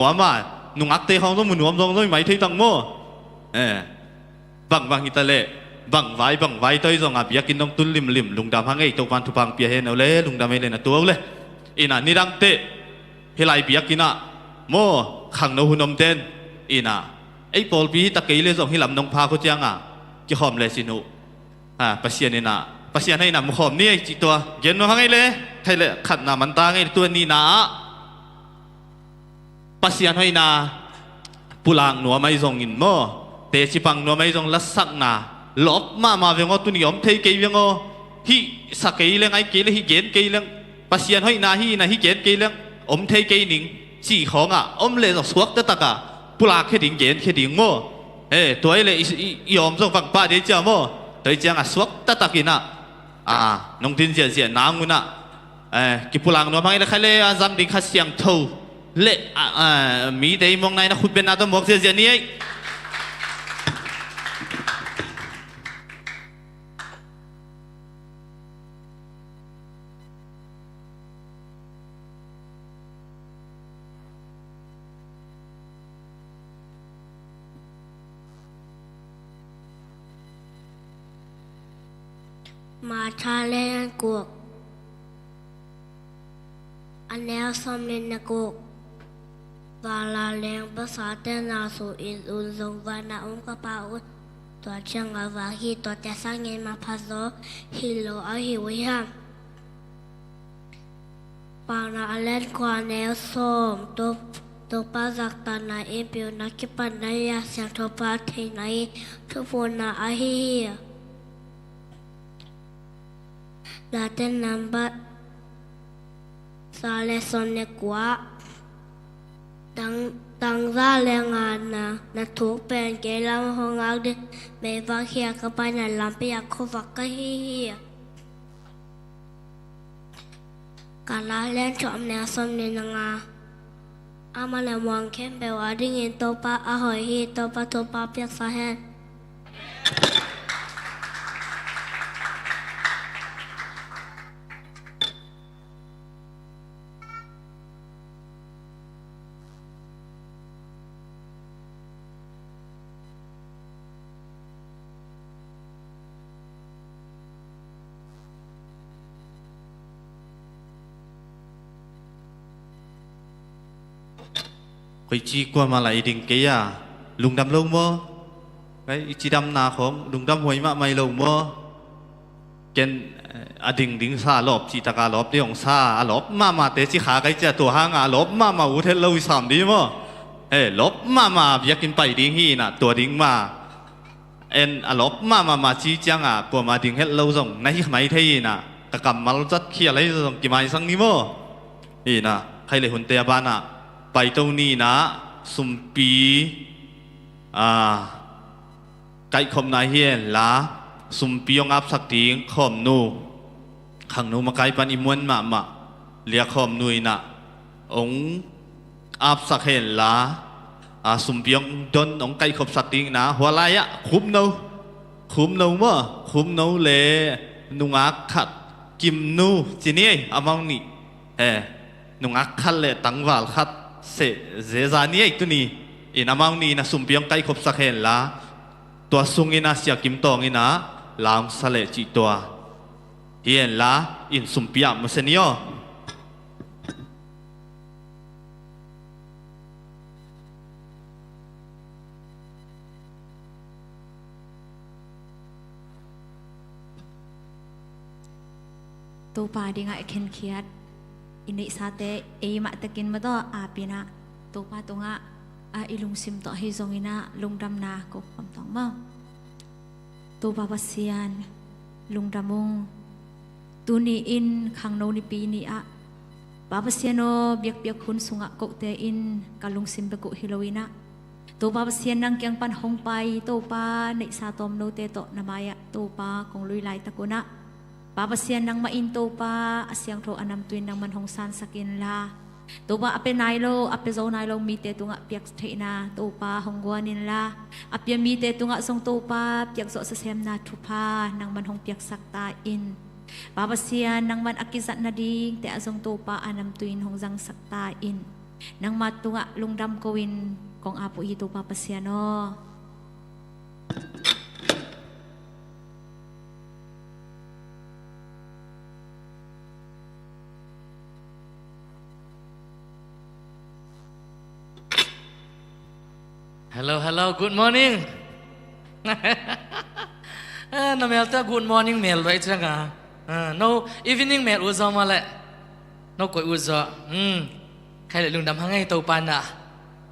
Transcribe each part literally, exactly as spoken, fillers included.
Muama, nungakte khawng zong mu nuam zong zong i mai thei tang maw? Eh, bang bang hi ta leh, bang vai bang vai tawi zong a biakinn dong tun limlim lungdam hang ei, Topan thupha hong pia hen o le, lungdam ei le na tua o le. Ina nidangte hih lai biakinn ah maw, khangno hun om ten ina ei pawlpi hi ta kei le zong hih lam nong pha khua cianga kikhawm le sin uh. Ha, Pasian ina, Pasian hai ina mukhawm ni ei cih tua gen nuam hang ei le, khai le khatna manta hang ei le, tua nihna ah Pasian hoihna pulak nuam ahi zongin maw, teci pang nuam ahi zong lasakna lawp mahmah veng aw, tuni om thei kei veng aw, hih sa kei leng, ai kei leng, hih gen kei leng, Pasian hoihna hi na hih gen kei leng om thei kei ning cih khawngah om leh zong suak taktak a pulak khia ding, gen khia ding maw? He, tua i leh i, i, i awm zong vang pah dei cia maw? Tua i ciangah suak taktak inah, a, nong din ziahziah nang unah, eh, kipulak nuam hang i le khai le a zang ding Kha Siangtho le, a, a, mite i muakna in a khutbenna tawh muak ziahziah ni ei. Matha leng kuk, a neu sawm le na kuk. Vala leng pasate na su in un zong vana um ka Pa un, tua ciang a vak hi, tuate sangin mapha zaw hi lo ahi uh hiam? Paunak a lian kua, neu sawm. To, Topa zaktakna in piuna kipanna hi a, Siangthopa theihna in thupuna ahi hi. Late nambat za le sawm le kua. Tang, tangza le ngana na thuk pen kei lam hong ngak ding meivak hi a, ka paina lampi a khuavak ka hi hi. Kala lian thum, neu sawm le na nga. Amah le muang khempeuh adingin Topa a hoih hi. Topa thupha piaksa hen. Koici kuamah lah i ding kei a, lungdam lo maw? Kai, i cidamna khawng lungdam huai mahmah i lo maw? Ken, eh, a dingding sa a lawp cih taka lawp ding hong sa, a lawp mahmahte ci kha kai cia, tua hanga a lawp mahmah ut het lo i sam ding maw? He, lawp mahmah biakinn pai ding hi inah, tua ding mah. En a lawp mahmah mah ci cianga kuama ding het lo zong na hi mai thei inah, ka kammal zat khial ahi zong kimaisang ni maw? Inah khai le hunte a banah paito ni inah sumpi, a, kaihkhopna hi henla, sumpi hong apsak ding khawmnu, khangno makai pan i muan mahmah Lia khawmnu inah hong apsak henla, a, sumpi hong don, hong kaihkhopsak ding inah hua lai-ah khumno, khumno maw, khumno le nungak khat, Kimnu ci ni ei, amau nih. He, nungak khat le tangval khat seh zeza ni ei tuni. In amau nih inah sumpi hong kaihkhopsak henla, tua sung inah Sia Kim Tawng inah la hong sa leh cih tua hi henla, in sumpi ah mu se ni aw. Topa dingah i khenkhiat i neihsate ei mah tekin mataw apinah Topa tungah a i lungsim tawh ahi zonginah lungdamna ko khawm tawng maw? Topa Pasian, lungdam ung. Tuni in khangno nipi ni-ah Pa Pasian aw, biakpiak hun sungah kohte in ka lungsim bek uh hi loinah, Topa Pasian nang kiang pan hong pai Topa neihsa tawmnote tawh na mai-ah Topa kong lui laitak unah, Pa Pasian nangmah in Topa a siangtho a namtui in nangman hong sansak inla, Topa a pia nai lo, a pia zo nai lo mite tungah piak theihna Topa hong guan inla, a pia mite tungah zong Topa piak zawh siasemna thupha nangman hong piaksak ta in. Pa Pasian nangman a kizat nadingte ah zong Topa a namtui in hong zangsak ta in. Nangma tungah lungdam ko-in kong ap uh hi, Topa Pasian aw. Hello, hello, good morning. Ah, na mel ta good morning mel lo ai chang a. Ah, no evening mel uh zaw ma le. No koi uh zaw. Hmm. Khai le lungdam hang ei Topa na.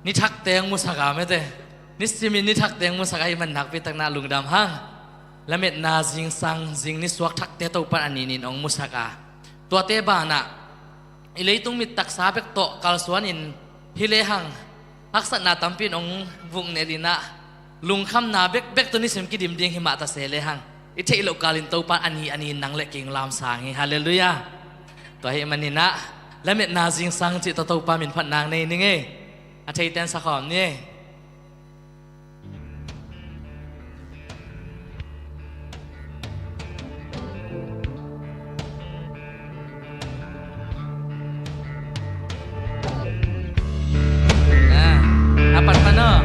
Ni thakte ang musak a mete. Ni simin ni thakte ang musak a i man nakpi tak na lungdam hang. Lametna zingsang zing ni suak thakte Topa a ninin ong musak a. Tuate banah i leitung mit taksa bek tawh kalsuanin hi lehang haksatna tampi in ong vuknel inah lungkhamna bekbek tawh nisim kidim ding hi mah ta se lehang i theih loh kalin Topa a ni a ni nang le kei lamsang hi. Halleluiah. Tua hi maninah lametna zingsang cih tawh Topa min phat nang nei ning ei. A theiten sakhawm ni ei. Ah, a pat pan aw.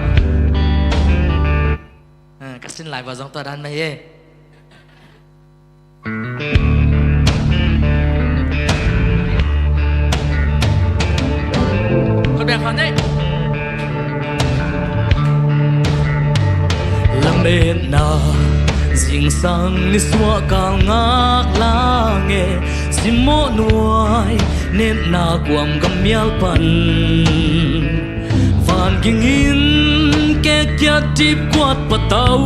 Ah, ka sin lai bua zong tua dan mah hi. Khut beng khawng nei. Lametna zingsang nisuah kal ngak lange, simmawh nuai netna kuam gam mial pan. Van gingin kekiat dipkuat patau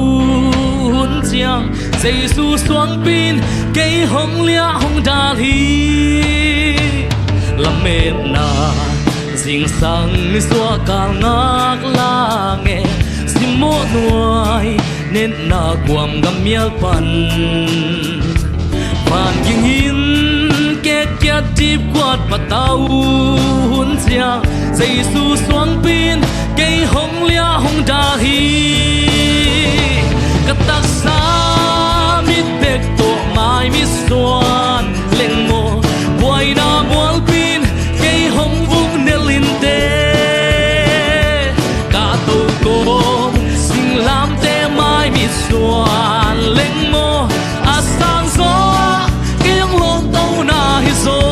hun ciang Jesu suangpi in kei hong liah hong dal hi. Lametna zingsang nisuah kal ngak lange, simmawh nuai netna kuam gam mial pan. Van gingin kekiat dipkuat patau hun ciang Jesu suangpi in kei hong liah hong dal hi. Ka taksa mit bek tawh mai mit suan leng maw, buaina mualpi in kei hong vuknel inteh. Ka tokawm singlamteh mai mit suan leng maw, a sang zawh kei hong lawmtona hi zaw.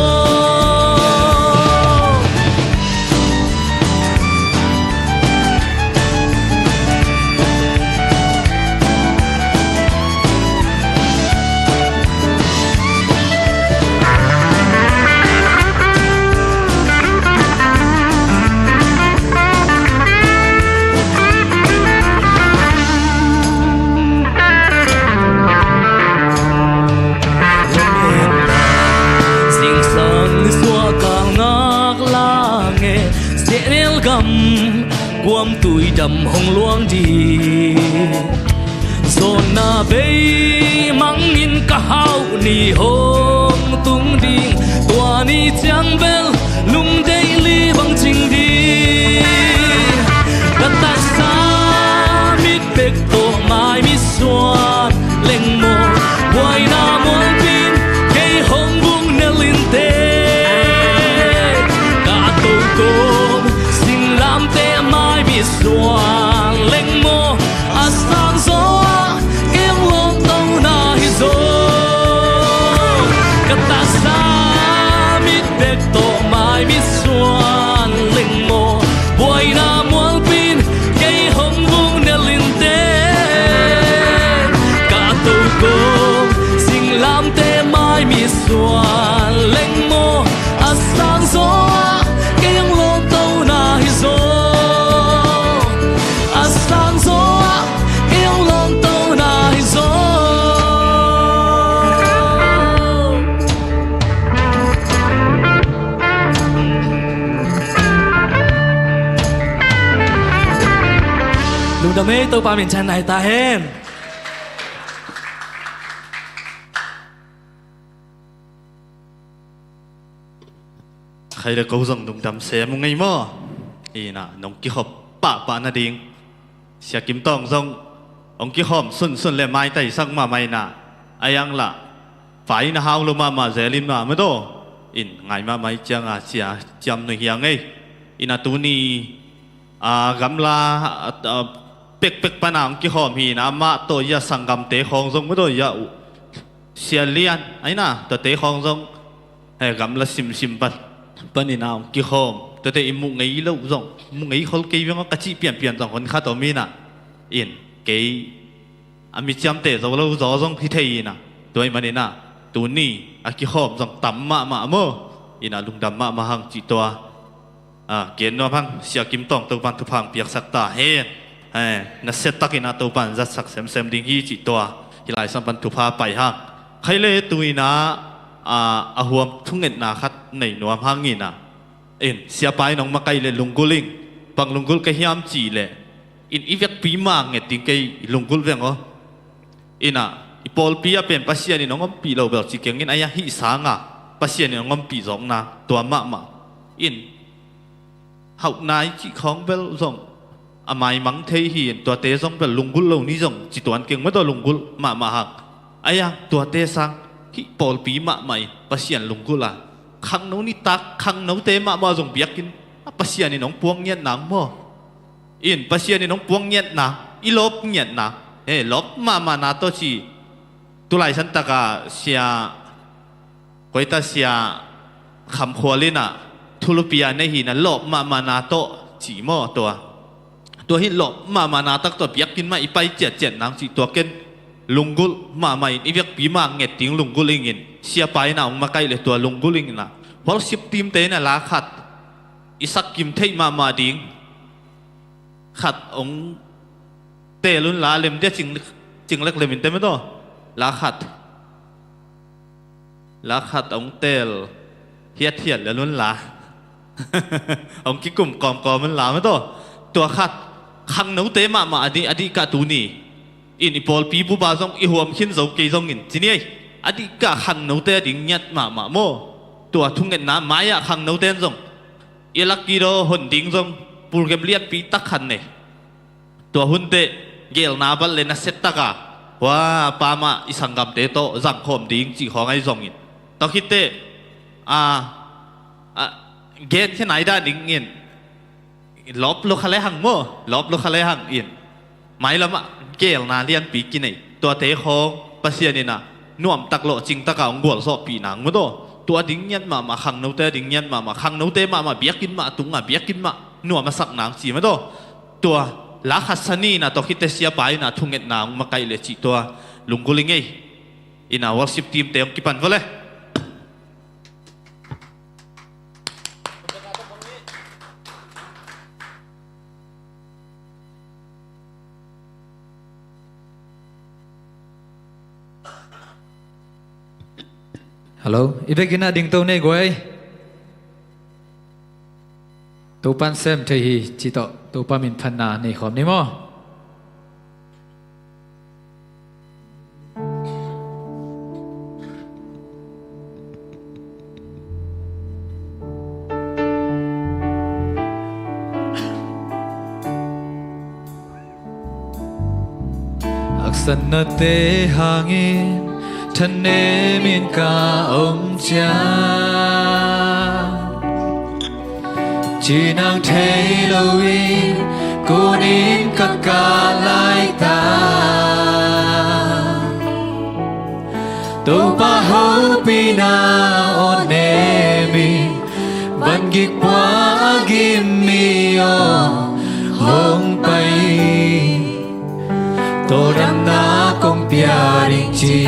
Zingsang nisuah kal ngak lange, sehnel gam kuam tuidam hong luang dih. Zawnna bei mangin ka hauh ni hong tung ding, tua ni ciang bel lungdeih li bang cing ding. Ka taksa mit bek tawh mai mit suan leng maw, buaina mualpi in kei hong vuknel inteh. Ka tokawm singlamteh mai mit suan leng maw, a sang zawh kei hong lawmtona hi zaw. Ka taksa mit bek tawh mai mit suan leng maw, buaina mualpi in kei hong vuknel inteh. Ka tokawm singlamteh mai mit suan leng maw, a sang zawh kei hong lawmtona hi zaw. A sang zawh kei hong lawmtona hi zaw. Lungdam ei, Topa min thang nai ta hen. Khai le ko zong lungdam sem ung ei maw. Inah nong kihop pahpah nading Sia Kim Tawng zong hong kikhawm sunsun le maitaisak mahmah inah, a yang lah fai na hau lo mahmah zel in mah madaw in ngai mahmah i cianga sia ciam nuih hiang ei. Ina tuni a gamla a, a, pekpek pana hong kikhawm hi ina, amah tawh ia sanggamte khawng zong mawtaw ia uh, Sia Lian a ina tuate khawng zong he gamla simsim pan, panina hong kikhawm. Tuate i muh ngei loh zong, muh ngei khol kei veng aw ka cih pianpian zong hon khat om ina. In kei a mi ciamteh zo lo zaw zong hi thei ina, tua ih manina tuni a kikhawm zong tam mahmah maw. Ina lungdam mahmah hang cih tua a gen nuam hang. Sia Kim Tawng Topan thupha hong piaksak ta hen. He, nasia takin a Topan zatsak semsem ding hi cih tua hih lai sang pan thupha pai hang. Khaile tu ina a, a huam thungetna khat nei nuam hang ina. In siapa in hong makaih leh lunggulh ing. Bang lunggulh ka hiam cih leh in i vekpi ma nget ding kei, lunggulh veng aw. Ina i pawlpi a pen Pasian in hong ompih lo bel ci keng in, a ia hih sanga Pasian in hong ompih zawkna tua mahmah. In hauh nai cih khawng bel zong a maimang thei hi in, tuate zong bel lunggulh lo ni zong ci tuan keng mawtaw, lunggulh mahmah hang. A ia tuate sang hih pawlpi mahmah in Pasian lunggulh a, khangno nitak khangnote mahmah zong biakinn a Pasian in hong puang ngiat nang maw. In Pasian in hong puang ngiat nang, i lawp ngiat nang. He, lawp mahmahna tawh ci. Tulai santaka sia, koita sia Kham Khual ina thulupi a nei hi ina, lawp mahmahna tawh ci maw tua. Tua hi lawp mahmahna tak tawh biakinn mah i pai ciatciat nang cih tua ken lunggulh mahmah in i vekpi ma nget ding lunggulh ing in siapa ina hong makaih leh tua lunggulh ing ina. Worship team te ina la khat i sak kim theih mahmah ding khat hong teel unla, lem dia cing, cing lek lem in te mawtaw. La khat, la khat hong teel hiathiat lel unla. Hong kikum kawmkawm unla mawtaw. Tua khat khangnote mahmah a dih, a dih kah tuni in i pawlpi bupa zong i huam khin zo kei zongin ci ni ei. A dih kah khangnote a ding ngiat mahmah maw. Tua thungetna mai-ah khangnote in zong i lak i daw hon ding zong pulgem lianpi tak khan nei. Tua hun teh gelna bal le nasia taka hua pamah i sanggamte tawh zangkhawm ding cih khawng ahi zongin, tua khit teh a, a, gen khe nai dah dingin lawp lo kha le hang maw, lawp lo kha le hang in mailamah gelna lianpi kinei. Tuate khawng Pasian ina nuamtak lawhcing taka hong gualzawhpih nang mawtaw. Tua ding ngiat mahmah, khangnote a ding ngiat mahmah, khangnote mahmah biakinn mah tunga biakinn mah nuam a sak nang ci mawtaw. Tua la khat sa ni ina, tua khit teh siapa ina thungetna hong makaih leh cih tua lunggulh ing ei. Ina worship team te hong kipan vawle. Hello, i vekin a dingto nei guai. Topan sem thei hi cih tawh Topa min phatna nei khawm ni maw. Haksatnate hangin thanemin ka om ciang, cinang thei loin kunin ka kah laitak. Topa hopihna aw nemin vangik pua a gim mi aw hong pai. Tawldamna kong pia ding ci.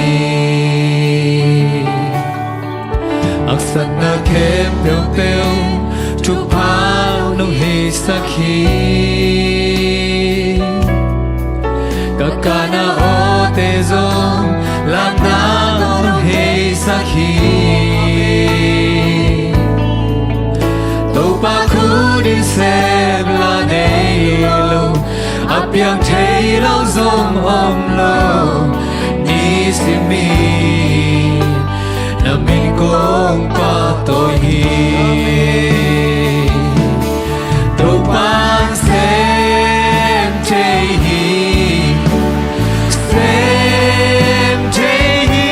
Haksatna khempeuh peuh thupha nong heisak hi. Ka kahna awte zong lamna nong heisak hi. Topa khut in sem la nei lo, a piang thei lo zong om lo. Ni simi na min kong pahtawi hi. Topan sem thei hi, sem thei hi.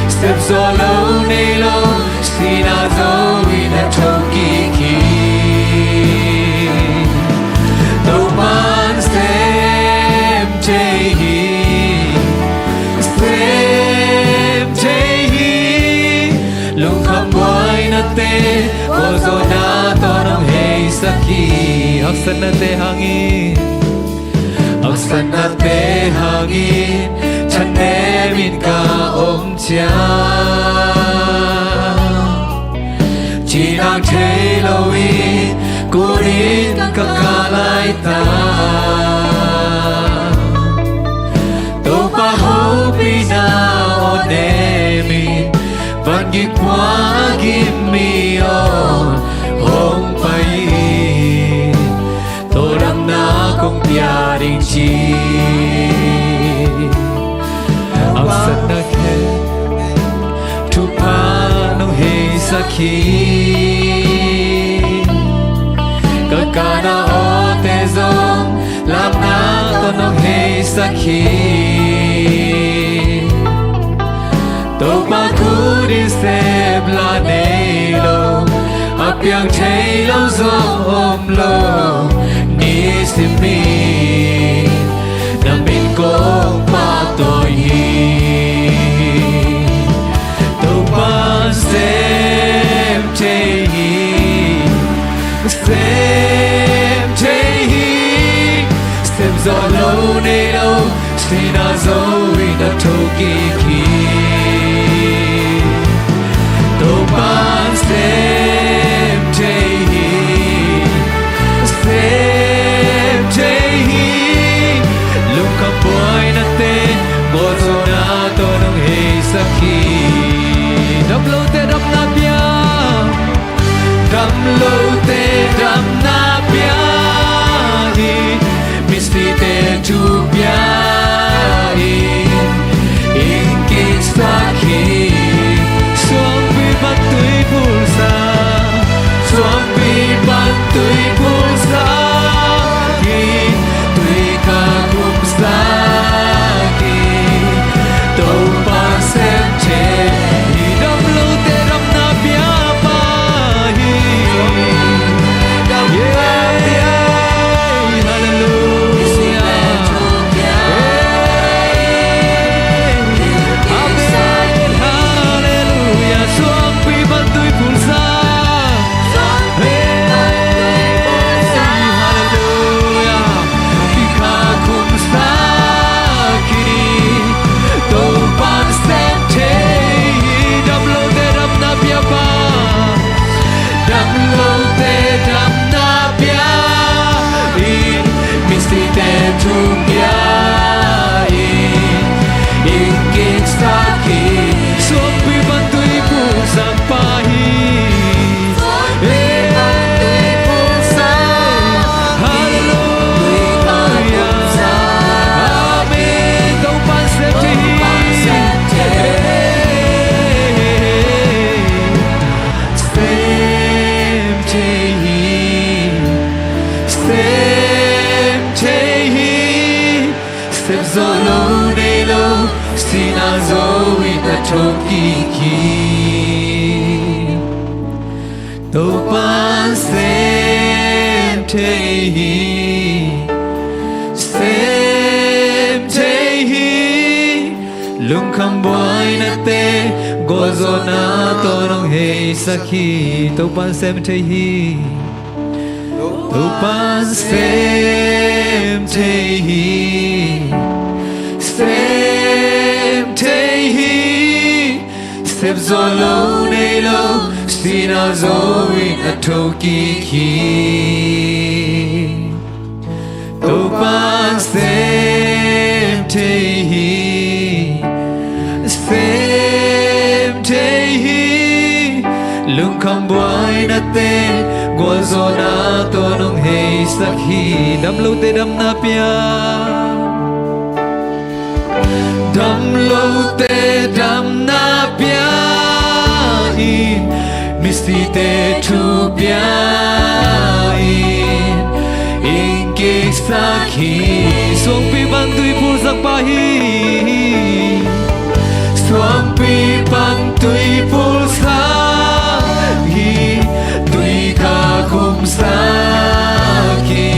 Sem zaw lo nei lo, sihna zo in a thokik hi. Gualzawhna tawh nong heisak hi. Haksatnate hangin, haksatnate hangin thanem in ka om ciang, cinang thei lo in kunin ka kah laitak. Topa hopihna aw nemin, vangik khua a gimmi aw hong pai in, tawldamna kong pia ding ci. Haksatna khempeuh thupha nong heisak hi. Ka kana awte zong lamna tawh nong heisak hi. Topa khut in sep la nei lo, a piang thei lo zong om lo. Nisimin na min kong pahtawi hi. Topa'n sem thei hi, sem thei hi. Sem zawh lo nei lo, sihna zo in a thokik hi. Topa'n sem thei hi, sem thei hi. Lungkham buainate, gualzawhna tawh nong heisak hi. Damlote damna pia, damlote damna pia hi. Misite thu pia in, inn kiksak hi. Suangpi pan tui phulsak, suangpi pan tui phulsak hi. Tui kha khumsak hi. Topa sem thei hi. Damlote damna pia pa hi. Hallelujah. Amen. Hallelujah. Suangpi pan tui phulsak. Hallelujah. Tui kha khumsak hi. Topa'n sem thei hi. Damlote damna pia pa, damlote damna pia in, misite thu pia in, inn kiksak hi. Suangpi pan tui phulsak pa hi. Hallelujah. Amen. Topa'n sem thei hi. Sem thei hi. Sem thei hi. Sem zawh lo nei lo, sihna zo in a thokik hi. Topa'n sem thei hi, sem thei hi. Lungkham buainate, gualzawhna tawh nong heisak hi. Topa'n sem thei hi. Topa'n sem thei hi, sem thei hi. Sem zawh lo nei lo, sihna zo in a thokik hi. Topa'n sem thei hi, sem thei hi. Lungkham buainate, gualzawhna tawh nong heisak hi. Damlote damna pia, damlote damna pia in, misite thu pia in, inn kiksak hi. Suangpi pan tui phulsak pa hi. Suangpi pan tui phulsak hi. Tui kha khumsak hi.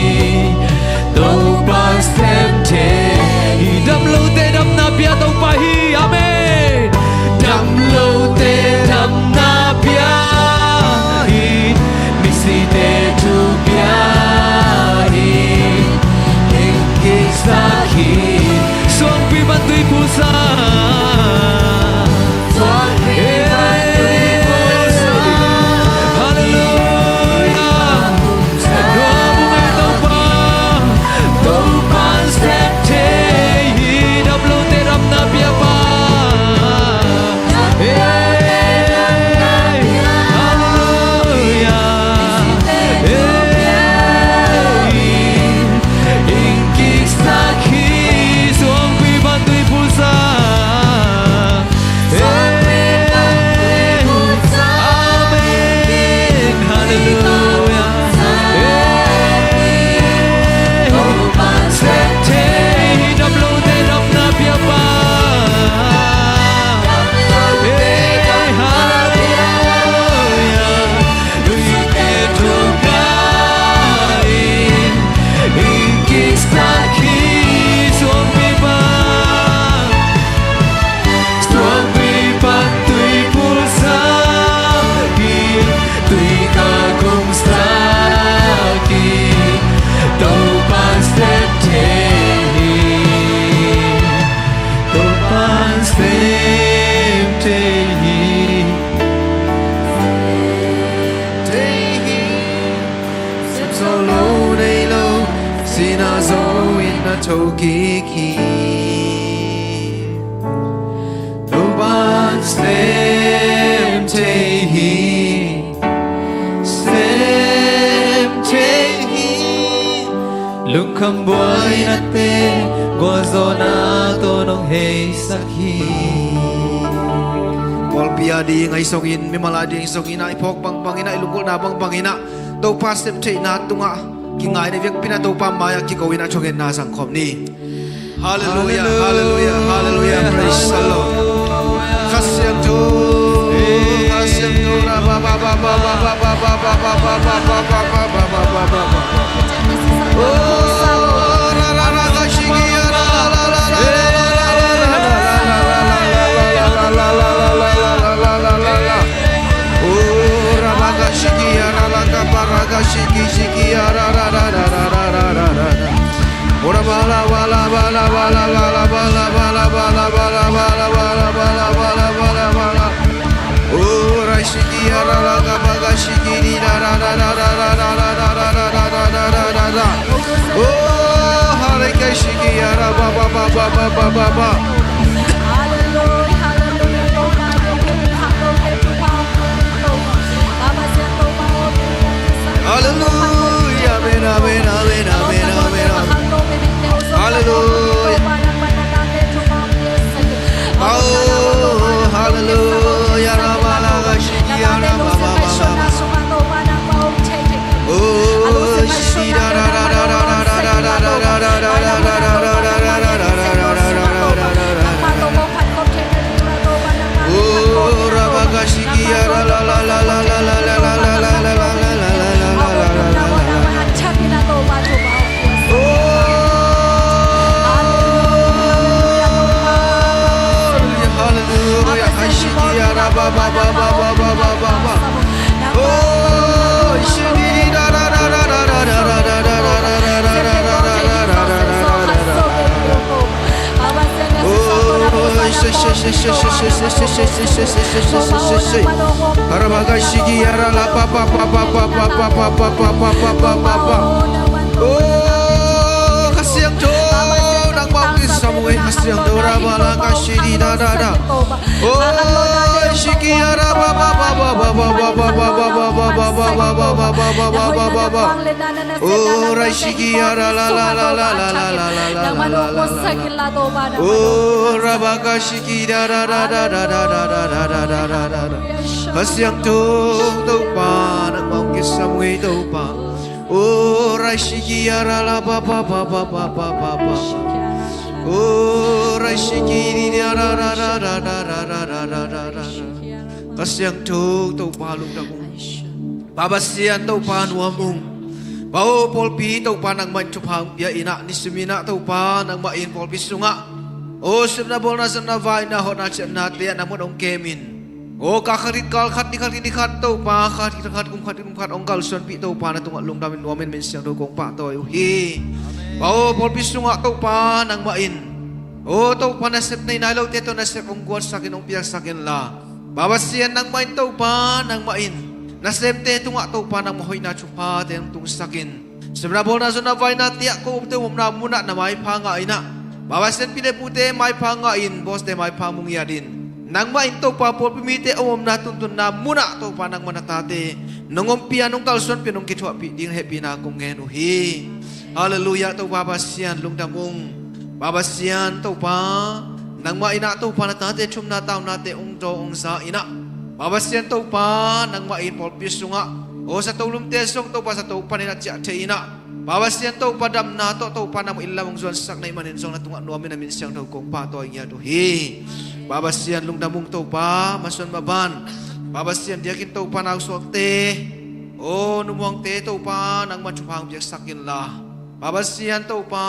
Topa'n sem thei hi. Damlote damna pia Topa hi. Amen. Damlote damna pia Tho kik hi. Topan sem thei hi. Sem thei hi. Lungkham buainate gualzawhna tawh nong heisak hi. Pawlpi a ding ahi zongin, mimal a ding zongin ah, i phawk bangbang in ah, i lunggulhna bangbang in ah, Topa sem theihna tungah kingaina viakpi in ah Topa mai-ah kiko in ah thungetna zangkhawm ni. Halleluiah, halleluiah, halleluiah. Praise the Lord. Kha Siangtho, Kha Siangtho, ra ba ba ba. Oh, ra ra ra, Kha Siangtho, ra ra ra. Oh, ra ba, Kha Siangtho, ra ra ra, Kha Siangtho, ra ra ra. Ora bala bala bala bala bala bala bala bala bala bala bala bala bala bala bala. Ora shiki ara la ka ba ka shiki di da da da da da da da da da da da da da da da. Oh, hare ke shiki ara ba ba ba ba ba ba ba ba. Hallelujah, hallelujah. Hallelujah. Amen, amen, amen, amen, amen, amen. Hallelujah. Oh, hallelujah. Rabba, rabba, shiki, rabba, rabba, rabba. Oh, shiki, da, da, da. Oh, rabba, ka, shiki, ya, ra, la, la. Oh, hallelujah, hallelujah. Ka, shiki, ya, ra, ba, ba. Oh, shiki, da, da, da. Oh, Kha Siangtho, nangmah hong kisam uh hi, Kha Siangtho, ra ba la ka shi di da da da. Oh, shiki ara ba ba ba. Oh, rai shiki ara la la la. Oh, rabba ka shiki da da da. Kha Siangtho Topa, nangmah hong kisam uh hi Topa. Oh, rai shiki ara la ba ba. Oh, rai shiki di ara ra ra ra ra. Kha Siangtho Topa, lungdam ung. Pa Pasian Topa, nuam ung. Pa aw, pawlpi Topa nangmah in thupha hong pia in ah, nisim in ah Topa nangmah in pawlpi sungah, aw, sepna bawlna, zonna vaina, hawhna ciahnate ah nangmah in hong kem in. Aw, kal khat khit kal khat, ni khat khit ni khat Topa, khat khit khat, kum khat khit kum khat hong kalsuanpih Topa na tungah lungdam in, nuam in, min siangtho kong pahtawi uh hi. Pa aw, pawlpi sungah Topa nangmah in, aw Topa, nasep nei nai lote tawh nasep hong guansak in, hong piaksak inla, Pa Pasian, nangmah in Topa, nangmah in nasemte tungah Topa nangmah hoihna thuphate hong tungsak in. Sepna bawlna, zonna vainate ah ko omte omna munah na maipha ngah in ah, Pa Pasian, pi le pute maipha ngah in, bawste maipha mu ngiat in. Nangmah in Topa, pawlpi mite a omna tuntunna munah Topa nangmah na tate nong ompih a, nong kalsuanpih a, nong kithuahpih ding hehpihna kong ngen uh hi. Halleluiah. Topa Pasian, lungdam ung. Pa Pasian Topa, nangmah in ah Topa na tate thumna taunate hong daw hong za in ah, Pa Pasian Topa, nangmah in pawlpi sungah, aw, zato lumte zong Topa zato panin a ciah thei in ah, Pa Pasian Topa, damna tawh Topa nangmah in lam hong zuansak na hih manin zong na tungah nuam in, na min siangtho kong pahtawi ngiat uh hi. Pa Pasian, lungdam ung Topa, masuan maban. Pa Pasian, diakin Topa, nausuakte, aw, numuangte Topa nangmah in thupha hong piaksak inla, Pa Pasian Topa,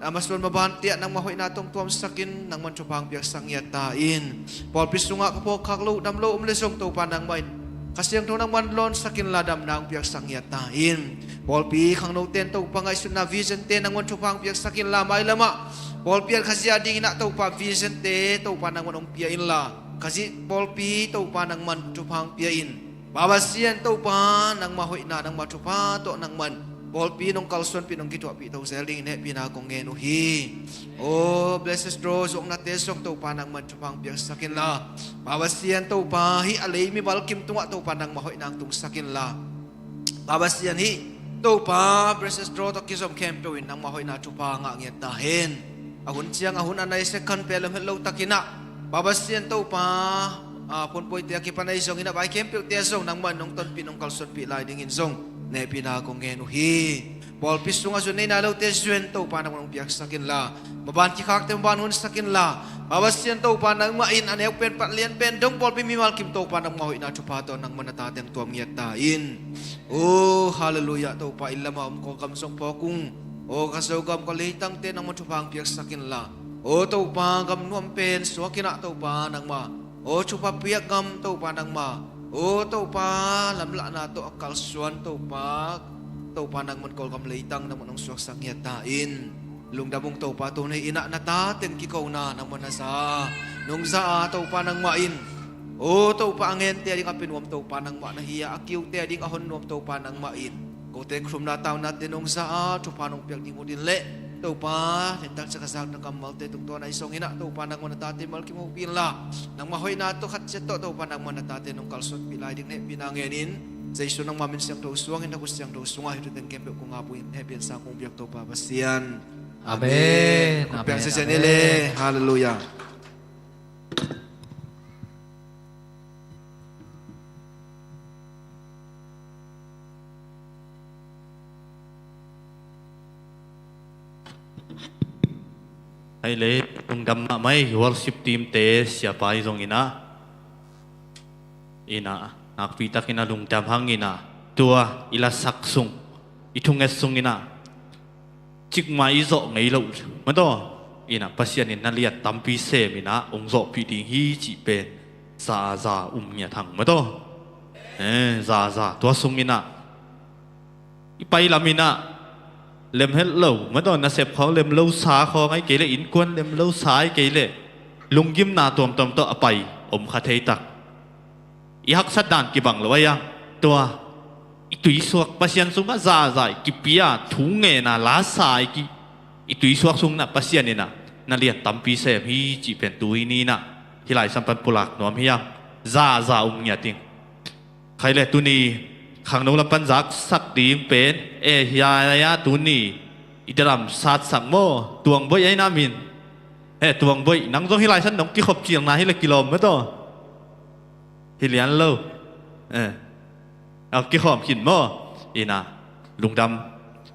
a masuan mabante ah nangmah hoihna tawh hong tuamsak in, nangmah in thupha hong piaksak ngiat ta in. Pawlpi sungah ka phawkkhak loh, dam loh om le zong Topa nangmah in, Kha Siangtho nangmah in lawnsak inla, damna hong piaksak ngiat ta in. Pawlpi khangnote in Topa ngaihsutna visionte nangmah in thupha hong piaksak inla, mailamah pawlpi ah Khazih a dingin ah Topa visionte Topa nangmah in hong pia inla, Khazih pawlpi Topa nangmah in thupha hong pia in. Pa Pasian Topa, nangmah hoihna, nangmah thupha tawh nangmah in pawlpi nong kalsuanpih, nong kithuahpih to zel dingin hehpihna kong ngen uh hi. O blessed draw zuaknate zong Topa nangman thupha hong piaksak inla, Pa Pasian Topa hih a lei mimal kim tungah Topa nangmah hoihna hong tungsak inla, Pa Pasian hih Topa blessed draw tawh kizom khempeuh in nangmah hoihna thupha ngah ngiat ta hen. A hun ciang a hun a nai second pia lam het lo takin ah, Pa Pasian Topa, a, phunpuite a kipan ahi zongin ah, vai khempeuhte ah zong nangmah in nong tonpih, nong kalsuanpih lai dingin zong hehpihna kong ngen uh hi. Pawlpi sungah zun nei nai lote zun Topa nangmah nong piaksak inla, maban kikhakte maban hunsak inla, Pa Pasian Topa nangmah in a neu pen pat lian pen dong pawlpi mimal kim Topa nangmah hoihna thupha tawh nangmah na tate hong tuam ngiat ta in. O halleluiah, Topa inn lamah om Kawlgam zong phawk ung. O ka Zogam ka leitangte nangmah thupha hong piaksak inla, o Topa gam nuam pen suak in ah Topa nangmah, o thupha piak gam Topa nangmah, o Topa lamlahna tawh a kalsuan Topa, Topa nangmah Kawlgam leitang nangmah nong suaksak ngiat ta in. Lungdam ung Topa, tuni in ah na tate hong kikona nangmah na za, nong za a Topa nangmah in, o Topa a ngente a ding a pia nuam Topa nangmah na hi a, a kiute a ding a hon nuam Topa nangmah in, kote khrumna taunate nong za a thupha nong piak ding uh din leh Topa, nuntak ciang ka zakna kammalte tungtawn ahi zongin ah Topa nangmah na tate malkim hopih inla, nangmah hoihna tawh khat ciat tawh Topa nangmah na tate nong kalsuanpih lai ding hehpihna ngenin, Jesu nangmah min siangtho suangin na khut siangtho sungah hih thu teng khempeuh kong ap uh in, hehpihna sang kong biak Topa Pasian. Amen. Amen. Khut beng, amen, sese ni le. Halleluiah. Hei le, lungdam mahmah ei, worship team te, siapa i zong in ah, in ah, nakpi takin a lungdam hang in ah, tua i lasak sung, i thunget sung in ah, cikmah i zawh ngei loh, mataw, in ah Pasian in na lian tampi sem in ah hong zawhpih ding hi cih pen za a za um ngiat hang, mataw. Eh, za a za tua sung in ah i pai lam in ah lem het lo, mataw, nasep khawng lem lo sa khawng ahi kei leh, innkuan lem lo sa ahi kei leh, lunggimna tuamtuam tawh a pai om kha thei tak. I haksat dan kibang lo ahi a, tua i tuisuak Pasian sungah za a za i kipia, thu ngen a la sa i ki, i tuisuak sung in ah Pasian in ah na lian tampi sem hi cih pen tuni in ah hih lai sam pan pulak nuam hi a, za a za um ngiat ding. Khai le tuni khangno lam pan zaksak ding pen, eh, hiai a tuni i drum satsak maw, Tuang Boih ahi na min. Eh, Tuang Boih, nang zong hih lai san nong kikhop ciangna hi le kilawm mataw. Hi lian lo. Eh. A kikhawm khin maw. In ah, lungdam.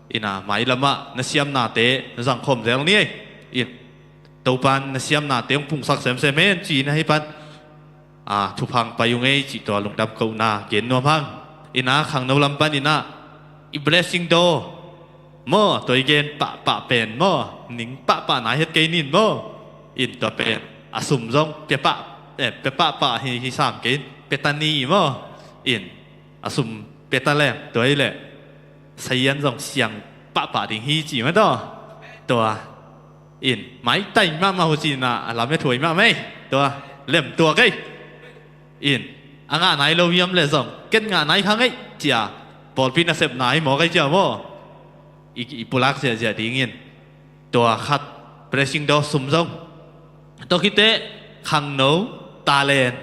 In ah, mai lamah na siamnate na zangkhawm zel ni ei. In, Topan na siamnate hong pungsak semsem hen ci-in ah hih pan, a, thupha hong pai uh ngei cih tua lungdam kohna gen nuam hang. In ah, khangno lam pan in ah i blessing door maw, tua i gen pahpah pen maw, ning pahpah nai het kei nin maw. In tua pen a sum zong pia pah, eh, pia pahpah hi, hi sam kei in, pia ta ni maw. In a sum pia ta leng, tua hi leh sazian zong siang pahpah ding hi ci mataw. Tua in maitai mahmah uh ci-in ah, a lam e thuai mahmah ei. Tua lem tuak ei. In a ngah nai lo hiam leh zong ken ngah nai kha ngei ci-a, pawlpi nasepna hi mawk ei ci-a maw. I, i pulak ziahziah dingin tua khat, blessing door sum zong. Tua khit teh khangno talent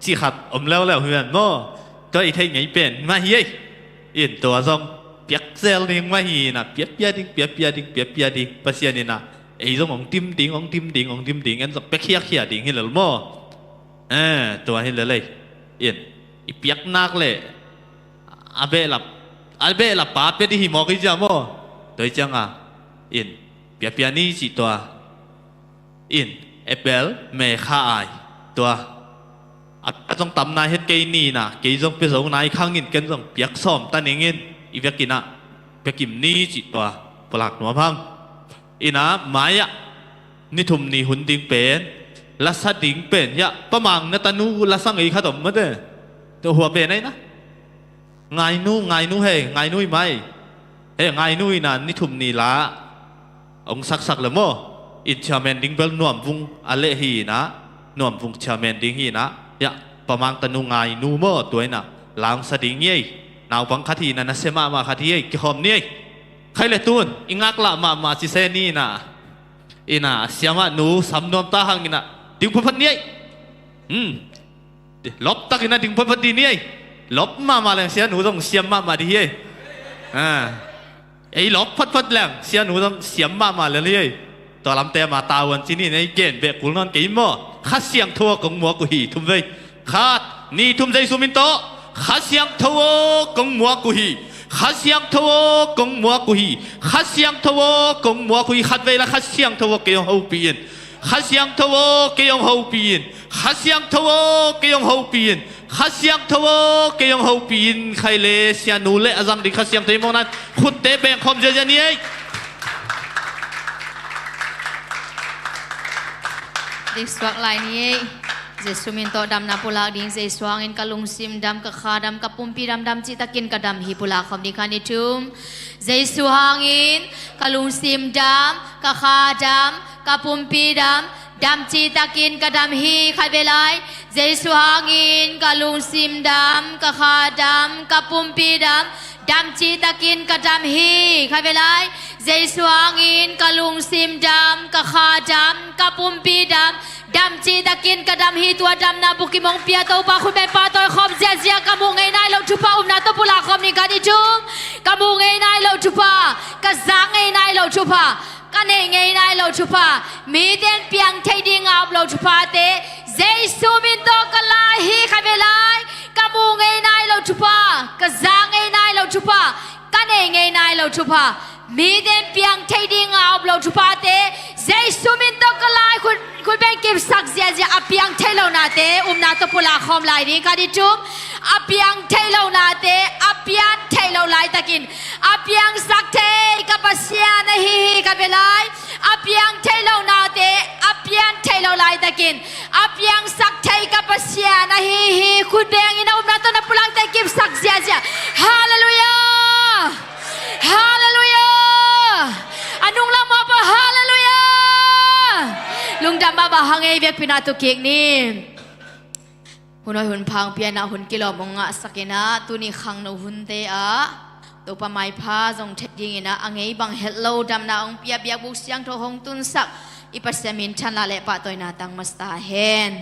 cih khat om leuleu hi ven maw. Tua i theih ngei pen mah hi ei. In tua zong piak zel ding mah hi in ah, piapia ding, piapia ding, piapia ding. Pasian in ah ei zong hong tim ding, hong tim ding, hong tim ding, en zong pia khiakhia ding hi lel maw. Eh, tua hi lel ei. In i piak nak leh a behlap, a behlap pa pia ding hi mawk hi ci-a maw. Tua hi ciang a, in piapia ni cih tua. In April, May kha ai tua, a, a zong tam nai het kei ni in ah, kei zong pia zo nai kha ing in, ken zong piak sawm ta ning in, i vekin ah pia kim ni cih tua pulak nuam hang. In ah mai-ah ni thum ni hun ding pen, la sa ding pen, ya, Pa Mang na tanu la sa ngei khat om mate. Tua hua pen ai na. Ngainu, Ngainu hei, Ngainu i mai. Hei, Ngainu in ah ni thum ni la hong saksak le maw. In chairman ding bel Nuamvung a leh hi in ah, Nuamvung chairman ding hi in ah. Ya, Pa Mang tanu Ngainu maw, tua in ah la hong sa ding hi ei. Naupang khat hi in ah, nasia mahmah khat hi ei, kikhawm ni ei. Khai le tun i ngaklah mahmah ci se ni inah, inah siamah nu sam nuam ta hang inah ding photphot ni ei. Hmm. Lop tak inah ding photphot di ni ei. Lop mahmah leng sia nu zong siam mahmah di hi ei. Ah. Ei lop photphot leng sia nu zong siam mahmah lel hi ei. Tua lamte ama tavuan ci ni inah ei gen beh kul nawn kei maw. Kha Siangtho aw kong muak uh hi, thum vei. Khat, nih, thum, Jesu min tawh. Kha Siangtho aw kong muak uh hi. Kha Siangtho aw kong muak uh hi. Kha Siangtho aw kong muak uh hi. Khat vei la, Kha Siangtho aw kei hong hopih in. Kha Siangtho aw kei hong hopih in. Kha Siangtho aw kei hong hopih in. Kha Siangtho aw kei hong hopih in. Khai le sia nu le a zang ding Kha Siangtho i mawkna in khutte bengkhawm ziazia ni ei. Diksuak lai ni ei. Jesu min tawh damna pulak ding. Jesu hangin ka lungsim dam, ka kha dam, ka pumpi dam, dam cihtakin ka dam hi. Pulak khawm ding, khat, nih, thum. Jesu hangin ka lungsim dam, ka kha dam, ka pumpi dam, dam cihtakin ka dam hi. Khat vei lai. Jesu hangin ka lungsim dam, ka kha dam, ka pumpi dam, dam cihtakin ka dam hi. Khat vei lai. Jesu hangin ka lungsim dam, ka kha dam, ka pumpi dam, dam cihtakin ka dam hi. Tua damna bukim hong pia Topa khut beng pahtawi khawm ziazia. Ka muh ngei nai loh thupha, upna tawh pulak khawm ni, khat, nih, thum. Ka muh ngei nai loh thupha, ka zak ngei nai loh thupha, ka neih ngei nai loh thupha, mite in piang thei dinga om loh thuphate Jesu min tawh ka la hi. Khat vei lai. Ka muh ngei nai loh thupha, ka zak ngei nai loh thupha, ka neih ngei nai loh thupha, mite in piang thei dinga om loh thuphate Jesu min tawh ka la hi. Khut, khut beng kipsak ziazia. A piang theih lohnate upna tawh pulak khawm lai ding, khat, nih, thum. A piang theih lohnate a pian theih loh laitakin a piangsak thei ka Pasian ahi hi. Khat vei lai. A piang theih lohnate a pian theih loh laitakin a piangsak thei ka Pasian ahi hi. Khut beng inah upna tawh na pulakte kipsak ziazia. Halleluiah. Halleluiah. A nunglam mah pah, halleluiah. Lungdam mahmah hang ei. Biakpi-in ah tu kik ni. Hun hoi hun pha hong pia inah hun kilawm hong ngahsak inah tuni khangno hunte ah Topa maipha zong thei ding inah a ngei bang het lo damna hong pia, biakbuk siangtho hong tunsak i Pasian minthanna le pahtawina tang masa ta hen.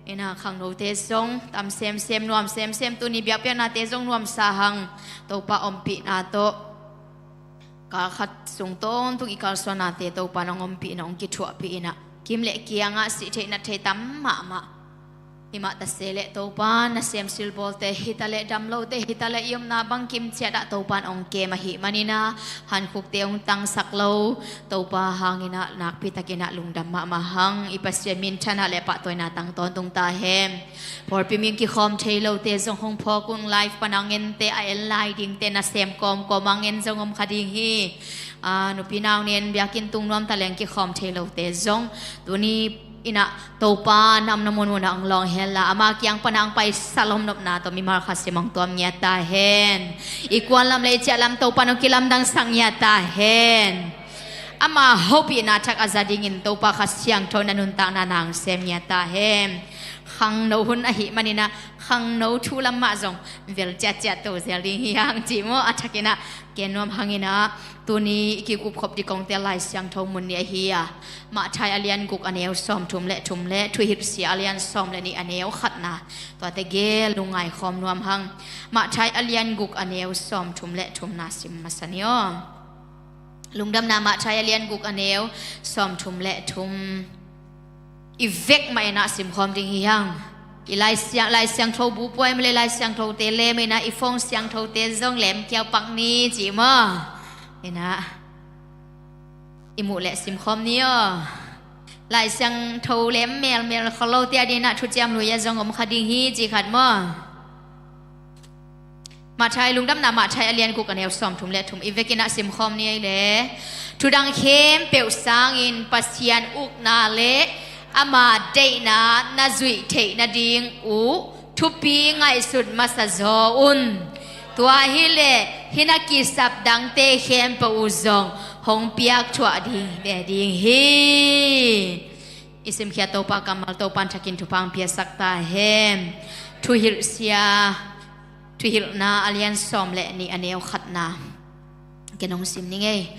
Inah khangnote zong tam semsem, nuam semsem, tuni biakpiaknate zong nuamsa hang. Topa ompihna tawh kal khat sung tawntung i kalsuannate Topa in hong ompih inah hong kithuahpih inah kim le kiangah sih theih nat theih tam mahmah. Himah ta se leh Topa nasem silbawlte hi ta leh, damlote hi ta leh, i omna bangkim ciatah Topa in hong kem ahih maninah hankhukte hong tangsak lo Topa hanginah nakpitakinah lungdam mahmah hang. I Pasian minthanna le pahtawina tang tawntung ta hen. Pawlpi ming kikhawm thei lote zong hong phawk un. Live pana hong ente, a en lai dingte nasem kawmkawm hong en zong om kha ding hi. A, nupi nau nen biakinn tung nuam ta leng kikhawm thei lote zong tuni inah Topa na omna munmunah hong lawng hen la, ama kiang pana hong paisa lomnopna tawh mimal khat sim hong tuam ngiat ta hen. I kuanlam le i ciahlam Topa in hong kilamdangsak ngiat ta hen. Ama hopihna thak a za dingin Topa Kha Siangtho in a nuntakna na hong sem ngiat ta hen. Khangno hun ahih maninah khangno thu lam mah zong vel ciatciat to zel ding hi hang ci maw. A thakinah ken nuam hanginah tuni i kikupkhop ding kong tel Lai Siangtho mun ni ahi a, Matthai a lian guk a neu sawmthum le thum le Thuhilhsia a lian sawm le nih a neu khatna, tuate gel nung ngaikhawm nuam hang. Matthai a lian guk a neu sawmthum le thumna sim masa ni aw. Lungdamna Matthai a lian guk a neu sawmthum le thum. I vek mah inah simkhawm ding hi hang. I Lai Siang, Lai Siangtho bu puai mah le Lai Siangthote lem inah i phone siangthote zong lemkiau pak ni ci maw. Inah i muh leh simkhawm ni aw. Lai Siangtho lem melmel khol lote a dinah thuciam lui a zong om kha ding hi ci khat maw. Matthai, Lungdamna Matthai a lian guk a neu sawmthum le thum i vekinah simkhawm ni ei le. Thudang khempeuh sangin Pasian ukna le ama deihna na zuih theih nading uh thupi ngaihsut masa zaw un. Tua hileh hih na kisap dangte khempeuh uh zong hong piakthuah ding ve ding hi. I simkhiat Topa kammal Topa in thakin thupha hong piasak ta hen. Thuhilhsia, Thuhilhna a lian sawm le nih a neu khatna. Ken hong sim ning ei.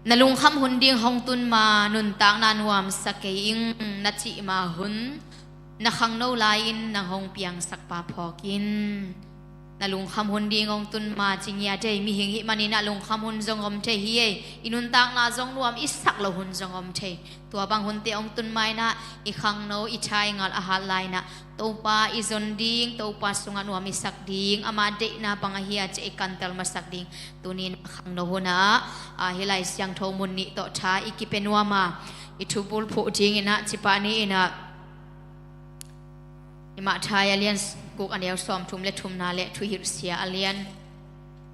Na lungkham hun ding hong tun ma, nuntakna nuamsa kei ing, na cih ma hun, na khangno lai-in nang hong piangsak pa phawk in. Na lungkham hun ding hong tun ma, ci ngiat ei. Mihing hih manin ah lungkham hun zong om thei hi ei. I nuntakna zong nuam i sak loh hun zong om thei. Tua bang hunte hong tun ma-in ah i khangno, i tha, i ngal a hat lai-in ah Topa i zon ding, Topa sungah nuam i sak ding, ama deihna bang ahi a cih i kantel masak ding. Tuni-in khangno hun ah, a, hih Lai Siangtho mun nih tawh tha i kipia nuam a, i thubulphuh dingin ah, cipah ni-in ah, i Matthai a lian guk, a neu sawmthum le thumna le Thuhilhsia a lian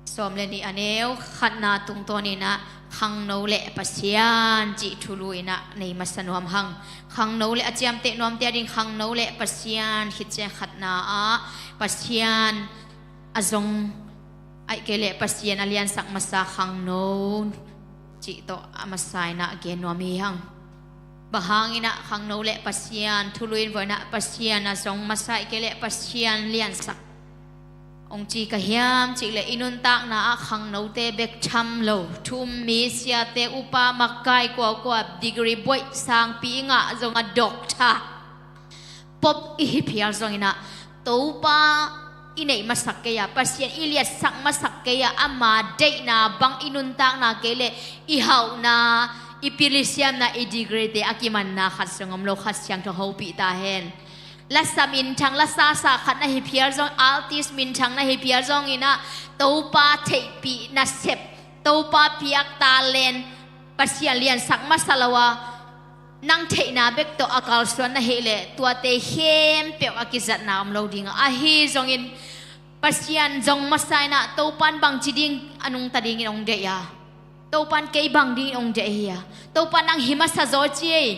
sawm le nih, a neu khatna tungtawnin ah khangno le Pasian cih thulu-in ah nei masa nuam hang. Khangno le a ciamteh nuamte ading khangno le Pasian khit ciang khatna ah Pasian a zong, ahih kei leh Pasian a liansak masa khangno cih tawh a masa-in ah gen nuam hi hang. Bang hangin ah khangno le Pasian thulu-in vua-in ah Pasian a zong masa, ahih kei leh Pasian liansak hong ci ka hiam cih leh, i nuntakna ah khangnote bek tham lo, thu-um mi, siate, upa, makkai, kuakua, degree buaih, sangpi i ngah zong a, doctor, pop i hi phial zongin ah, Topa i neih masak kei a, Pasian i liatsak masak kei a, ama deihna bang i nuntakna kei leh i hauhna, i pil i siamna, i degree-te a kimanna khat zong om lo, Kha Siangtho hopih ta hen. Lasa minthang, lasa sa khat na hi phial zong, artist minthang na hi phial zongin ah, Topa theihpih nasep, Topa piak talent, Pasian liansak masa lo a, nang theihna bek tawh a kalsuan na hih leh, tuate khempeuh a kizatna om lo ding a, ahi zongin Pasian zong masa-in ah Topa'n bangci ding a nungta dingin hong deih a, Topa'n kei bang dingin hong deih hi a, Topa'n nang hi masa zaw ci ei,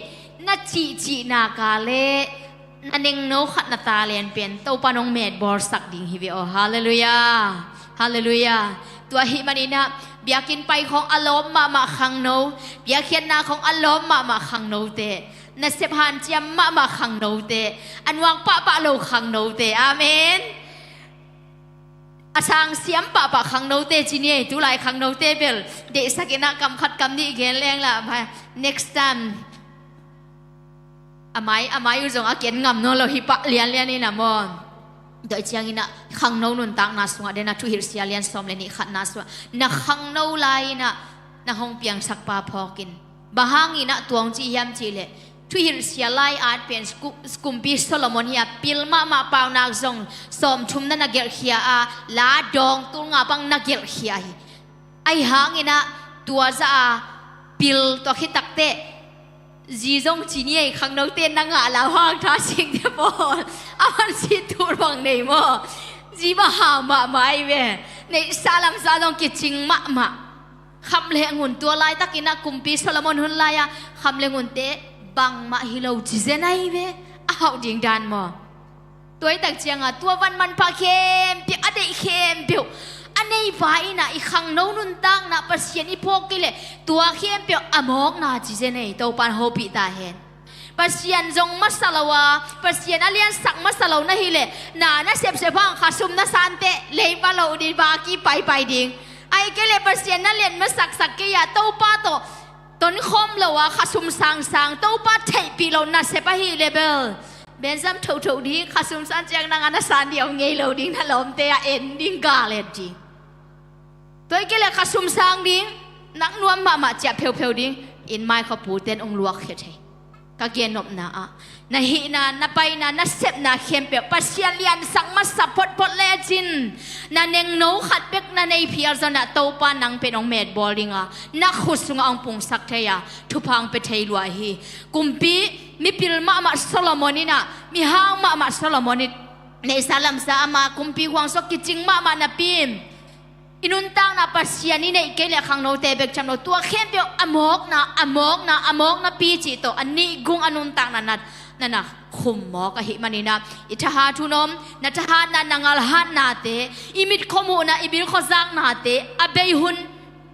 na cihcih nak leh na nengno khat na talent pen Topa'n hong metbawlsak ding hi ve aw. Halleluiah. Halleluiah. Tua ahih manin ah biakinn pai khawng a lawm mahmah khangno, biakhiatna khawng a lawm mahmah khangnote, nasep hanciam mahmah khangnote, a nuak pahpah lo khangnote. Amen. A sang siam pahpah khangnote ci ni ei, tulai khangnote bel deihsak in ah kam khat kam nih gen leng lah, next time a mai, a mai uh zong a ken ngam nawn lo hi pah lianlian in ah maw. Tua ahih ciangin ah khangno nuntakna sungah, den a Thuhilhsia lian sawm le nih khatna sungah, na khangno lai-in ah nang hong piangsak pa phawk in. Bang hangin ah tua hong ci hiam cih leh, Thuhilhsia lai-at pen ku-, kumpi Solomon hi a, pil mahmah, paunak zong sawmthum na na gelhkhia a, la dawng tulnga bang na gelhkhia hi. Ahi hangin ah tua zah a pil, tua khit takteh zi zong ci ni ei, khangnote na ngah lau hang tha singte pawl a man si tul bang nei maw. Zi bang hau mahmah ahi ve. Neihsa lamsa zong kicing mahmah. Kham le ngun, tua laitakin ah kumpi Solomon hun lai-a kham le ngunte bangmah hi lo ci zen ahi ve. A hauh ding dan maw. Tua hi tak ciangin tua van manpha khempeuh, a deih khempeuh a nei pa in ah, i khangno nuntakna Pasian i phawk kei leh tua khempeuh a mawkna ci zen ei. Topa'n hopih ta hen. Pasian zong masa lo a, Pasian a liansak masa lo na hih leh, na, na sepsep hang khasum na sante, leipa lo ding, baki paipai ding. Ahih kei leh Pasian na lian masaksak kei a, Topa tawh tonkhawm lo a, khasum sangsang, Topa theihpih lo nasep ahih leh bel, benzam thotho ding, khasum san ciang nang a na san ding om ngei lo ding, na lawmte a en ding, gal et ding. Tua hi kei leh khasum sang ding, nak nuam mahmah ciah pheupheu ding, inn mai khuaputen hong luakkhia thei. Ka gennopna ah, na hihna, na paina, na sepna khempeuh Pasian liansak masa photphot lecin, na nengno khat bek na nei phial zongin ah Topa nang pen hong metbawl ding a, na khut sungah hong pungsak thei a, thupha hong pia thei lua hi. Kumpi mipil mahmah Solomon in ah, mihau mahmah Solomon in, neihsa lamsa ama kumpi huang sung kicing mahmah napi in, i nuntakna Pasian i neih kei leh khangnote bek tham lo, tua khempeuh a mawkna, a mawkna, a mawkna pi cih tawh a nihgung a nuntakna na, na, na khum mawk ahih manin ah, i thahat hun om, na thahatna, na ngalhatnate, i mitkhua muhna, i bilkhua zaknate a bei hun,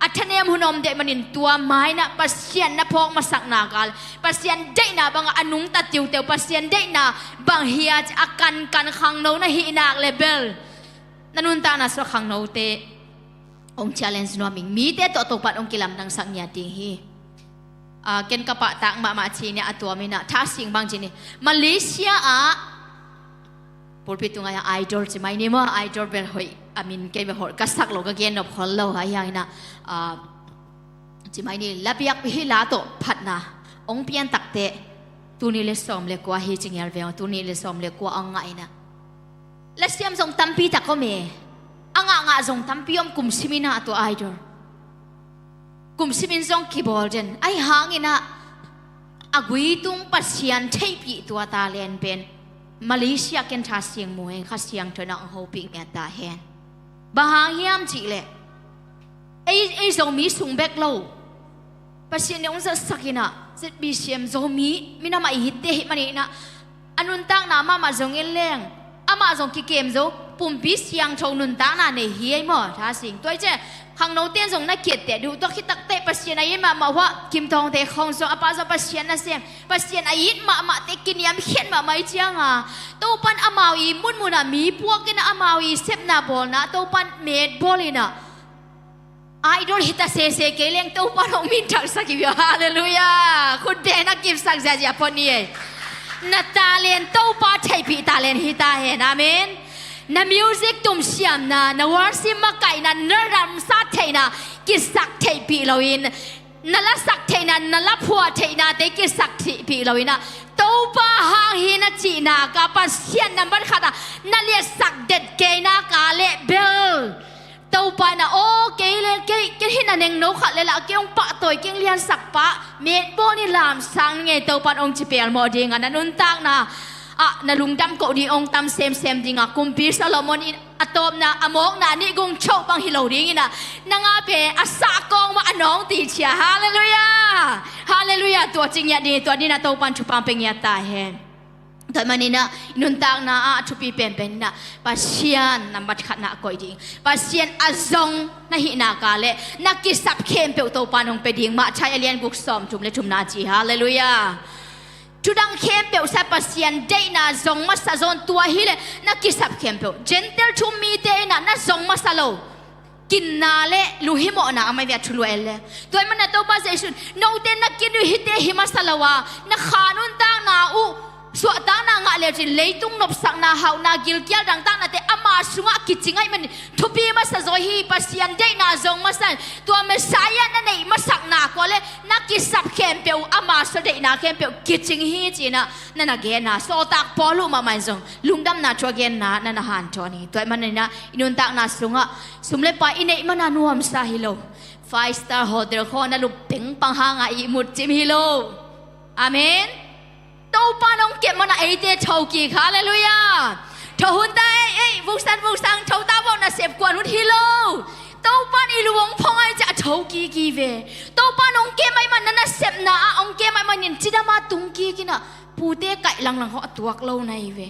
a thanem hun om deuh manin, tua ma-in ah Pasian na phawk masakna kal, Pasian deihna bangah a nungta tiuteu, Pasian deihna bang hi a, a kankan khangno na hih nak leh bel, na nuntakna sungah khangnote hong challenge nuam ing. Mite tawh Topa'n hong kilamdangsak ngiat ding hi. Ah, ken ka pahtak mahmah ci-in ah a tuam in ah, Tha Sing bang ci-in, Malaysia ah pulpit tungah hiah Idol ci mai ni maw, Idol bel hoih a min kei bel hoih ka sak lo, ka gen nop khol lo, ahi hangin ah, ah, ci mai ni, la biak hi, la tawh phatna hong pian takteh tuni le sawm le kua hi ci ngial ve aw, tuni le sawm le kua hong ngah in ah. Lasiam zong tampi tak om e. A ngahngah zong tampi om, kum simin ah tua Idol. Kum simin zong kibawl den. Ahi hangin ah a gui tung Pasian theihpih tua talent pen Malaysia ken Tha Sing mu hen, Kha Siangtho in ah hong hopih ngiat ta hen. Bang hang hiam cih leh, ei, ei Zomi sung bek lo, Pasian in hong zatsak in ah, Z B C M Zomi minam a i hitte ahih manin ah, a nuntakna mahmah zong en leng, amah zong kikem zo, pumpi siangtho nuntakna nei hi ei maw, Tha Sing. Tua hi ciang khangnote zong na ki-etteh uh, tua khit takteh Pasian a it mahmah uh ah, Kim Thawngte khawng zong, a pa zong Pasian nasem, Pasian a it mahmahte kiniamkhiat mahmah hi ciang a, Topa'n amau i munmun ah mi puak in ah, amau i sepna bawlna Topa'n metbawl in ah, Idol hi ta sese kei leng Topa'n hong minthangsak hi ve aw. Halleluiah. Khut beng na kipsak ziahziah phot ni ei. Na talent Topa theihpih talent hi ta hen. Amen. Na music tumsiamna, na worship makaihna, na ramsa theihna kisak theihpih loin, na lasak theihna, na laphuah theihnate kisak theihpih loin ah, Topa hang hi na cihna ka Pasian nambat khat ah na liatsak det kei nak leh bel, Topa in ah, aw, kei le, kei, kei hi na nengno khat le lah, kei hong pahtawi, kei hong liansak pa, metbawl ni, lamsang ni ngei, Topa'n hong ci pelmawh ding a, na nuntakna ah na lungdam koh ding hong tam semsem ding a, Kumpi Solomon in a tawpna, a mawkna nih gung choh bang hi lo ding in ah, nang a pen a sahkawng mah a nawng ti cia. Halleluiah. Halleluiah. Tua ci ngiat ding, tua ding in ah Topa'n thupha pia ngiat ta hen. Tua ahih manin ah i nuntakna ah a thupi penpen in ah Pasian nambat khat na koih ding, Pasian a zong na hih nak leh na kisap khempeuh Topa'n hong pia ding. Matthai a lian guk, sawmthum le thumna ci. Halleluiah. Thudang khempeuh sa, Pasian deihna zong masa zaw in, tua hi leh na kisap khempeuh. Gentile thu um mite in ah na zong masa lo, kinna le lunghimawhna a om hi ve, a thulu en leh. Tua ahih manin ah Topa Jesu'n, note na kin uh hihte hi masa lo a, na kha nuntakna uh suahtakna ngah le cin, leitung nopsakna, hauhna, gilkial dangtaknate ama sungah kicing ahih manin thupi masa zaw hi. Pasian deihna zong masa in, tua Messiah na neih masakna kua leh na kisap khempeuh uh, ama sung deihna khempeuh kicing hi ci-in ah na na gen a, sawltak Paul uh mahmah in zong lungdamna thu a genna na na hanthawn hi. Tua ahih manin ah i nuntakna sungah sum le pai i neih man a nuamsa hi lo, five star hotel khawng na lup pengpang hang a ihmut cim hi lo. Amen. Topa'n hong kep man a eite tho kik. Halleluiah. Tho hun ta ei, ei, vuksan vuksang tho ta vawh, nasep kuan hun hi lo. Topa'n i lu hong phong ahih ciang a tho kik hi ve. Topa'n hong kem ahih man, na nasepna ah hong kem ahih manin cidam a tung kik in ah, pute kaih langlang khawng a tuak lo na hi ve.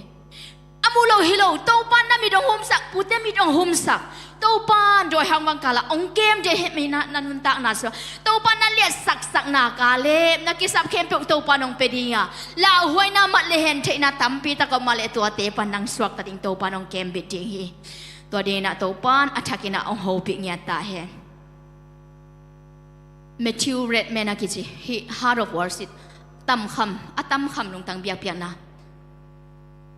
A mu lo hi lo, Topa'n na mit hong humsak, pute mit hong humsak. Topa'n dawi hang bang kal ah hong kem ding ahih manin ah, na nuntakna sungah Topa'n na liatsaksak nak leh na kisap khempeuh Topa'n hong pia ding a, lauhuaina, mat le hen theihna tampi tak a om mah leh tuate pan nang suakta ding Topa'n hong kembit ding hi. Tua ding in ah Topa'n a thak in ah hong hopih ngiat ta hen. Matthew Redman a kici, hih Heart of Worship, tamkham, a tamkham lungtang biakpiakna.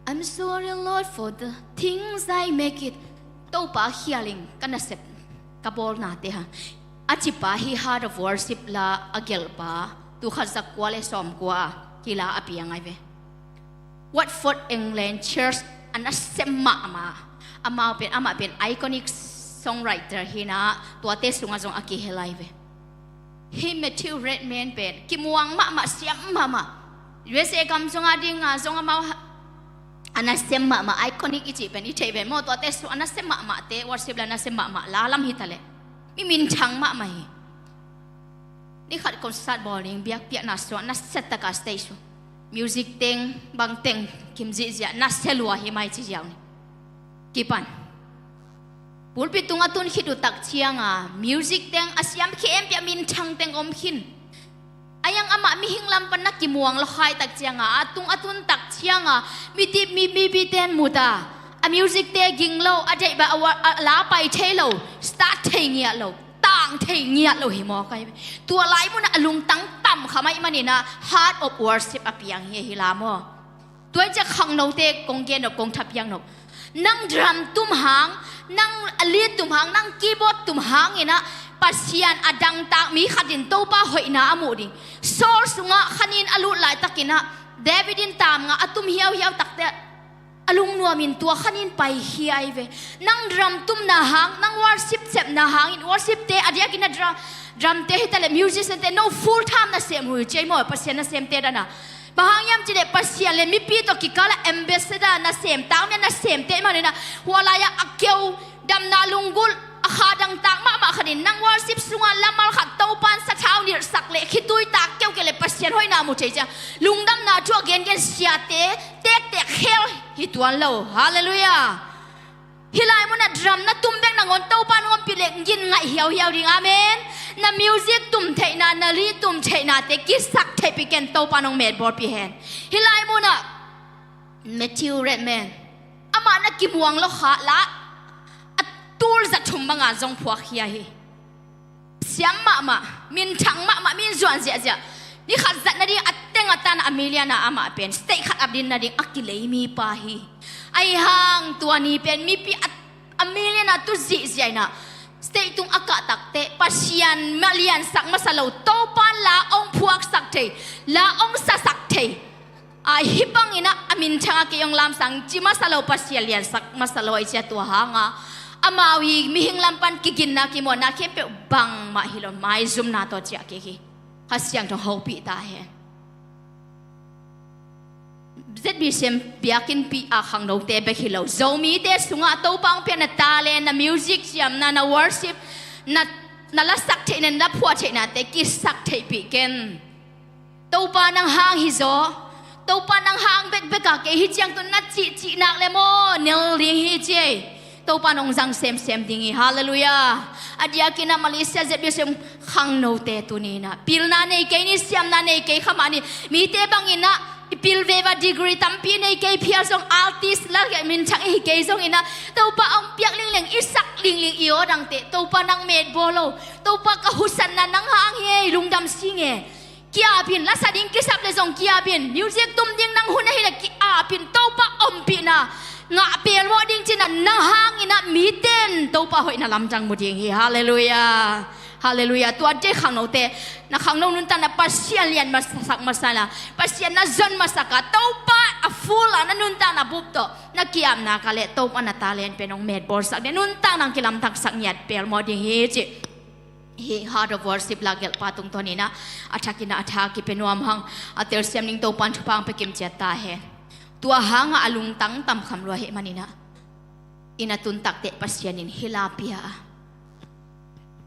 "I'm sorry, Lord, for the things I make it." Topa, khial ing ka nasep, ka bawlnate hang, a cipa, hih Heart of Worship la a gelhpa, tul khat za kua le sawmkua a kila a piang ahi ve. Watford, England Church a nasem mahmah. Amau pen, amah pen iconic songwriter hi in ah, tuate sungah zong a kihel ahi ve. Hih Matthew Redman pen kimuang mahmah, siam mahmah. U S A gam sungah ding a zong amau a nasem mahmah, iconic i cih pen i theih ve maw, tuate sung a nasem mahmahte, worship la nasem mahmah la lam hi ta leh, mi minthang mahmah hi. Ni khat concert bawl ding, biakpiakna sungah nasia tak a stage sung, music teng bang teng kim zihziah, nasia lua hi mai ci ziau ni. Kipan, pulpit tungah tun khit uh tak ciang a, music teng a siam khempeuh, minthang teng om khin. Ahi hang amah mihing lam pan na kimuang lawkhai tak ciang a, a tung a tun tak ciang a, mi tip, mi, mipite'n mu ta, a music te ging lo, a deih bang a, a la pai thei lo, start thei ngiat lo, tang thei ngiat lo hi maw, kai ve. Tua lai munah a lungtang tam kha mai maninah heart of worship a piang hi, hi la maw. Tua i ciah khangnote kong gen nop, kong thapiak nop. Nang drum tum hang, nang a lead tum hang, nang keyboard tum hanginah Pasian a dangtak mi khatin Topa hoihna a muh ding. Saul sungah khanin a lut laitakinah David in tamnga a tum hiauhiau takte a lungnuamin tua khanin paikhia ahi ve. Nang drum tumna hang, nang worship sepna hangin, worship te a diakin a drum, drum te hitaleh musician te no full time na sem uh hi ci ei maw, Pasian na semte dana. Bang hang hiam cileh Pasian le mipi tawh kikalah ambassador na sem, tangmia na semte maninah hua lai-ah a keu damna lunggulh a kha dangtak mahmah khatin nang worship sungah lamal khat Topan sathau nilhsak le khitui tak keuhkeuh le Pasian hoihna mu thei cia. Lungdamna thu a gengen siate tektek khel hi tuan lo. Halleluiah. Hih lai munah drum na tum bek nangawn Topa nong ompih le gin ngaih hiauhiau ding. Amen. Na music tum theihna, na lead tum theihnate kisak theihpih ken, Topa nong metbawlpih hen. Hih lai munah Matthew Redman, amah na kimuang lo kha la, a tul za thum banga zong phuakkhia hi. Siam mahmah, minthang mahmah, min zuan ziahziah. Ni khat zat nading a teng a tan a million a amah pen state khat a din nading a kilei mipa hi. Ahi hang tua ni pen mipi a, a million a tu zihziah inah state tung a kah takte Pasian mah liansak masa lo, Topan la ong phuaksak thei, la ong sasak thei. A, hih banginah a minthang a kei hong lamsang ci masa lo, Pasian liansak masa lo ahi cia, tua hanga amau i mihing lam pan kiginna kimawhna khempeuh bangmah hi lo, maizumna tawh ciah kik hi. Kha Siangtho hopih ta hen. Z B C M biakinnpi a khangnote bek hi lo, Zomite sungah Topa hong piakna talent, na music ciamna, na worship, na, na lasak theihna, na phuah theihnate kisak theihpih ken. Topa nang hang hizaw, Topa nang hang bekbek a kei hi ciang tun na cihcih nak le maw nel ding hi ci ei. Topa nong zang semsem ding hi. Halleluiah. A diakinah Malaysia Z B C M khangnote tuninah pilna nei kei ni, siamna nei kei khamah ni. Mite banginah i pil veva degree tampi nei kei phial zong, artist la minthang i hi kei zonginah Topa hong piak lingleng, i sak lingling i aw dangte Topa nang metbawl lo. Topa ka husatna nang hang hi ei, lungdam sing e. Kiapin, lasa ding kisap le zong kiapin, music tum ding nang hun ahileh kiapin, Topa ompihna ngah pelmawh ding cinah nang hanginah miten Topa hoihna lamdang mu ding hi. Halleluiah. Halleluiah. Tua dei khangnote, na khangno nuntakna Pasian lian masak masana, Pasian na zon masaka, Topa a full a na nuntakna bup tawh na kiapna ka leh Topa na talent pen hong metbawlsak ding, nuntak nang kilamdangsak ngiat pelmawh ding hi ci. Hih Heart of Worship lagelhpa tungtawninah a thakinah a tha kipia nuam hang, a telsiam ding Topan thupha hong pia kimciat ta hen. Tua hangah a lungtang tamkham lua hih maninah i na tuntakteh Pasian in hih la pia a,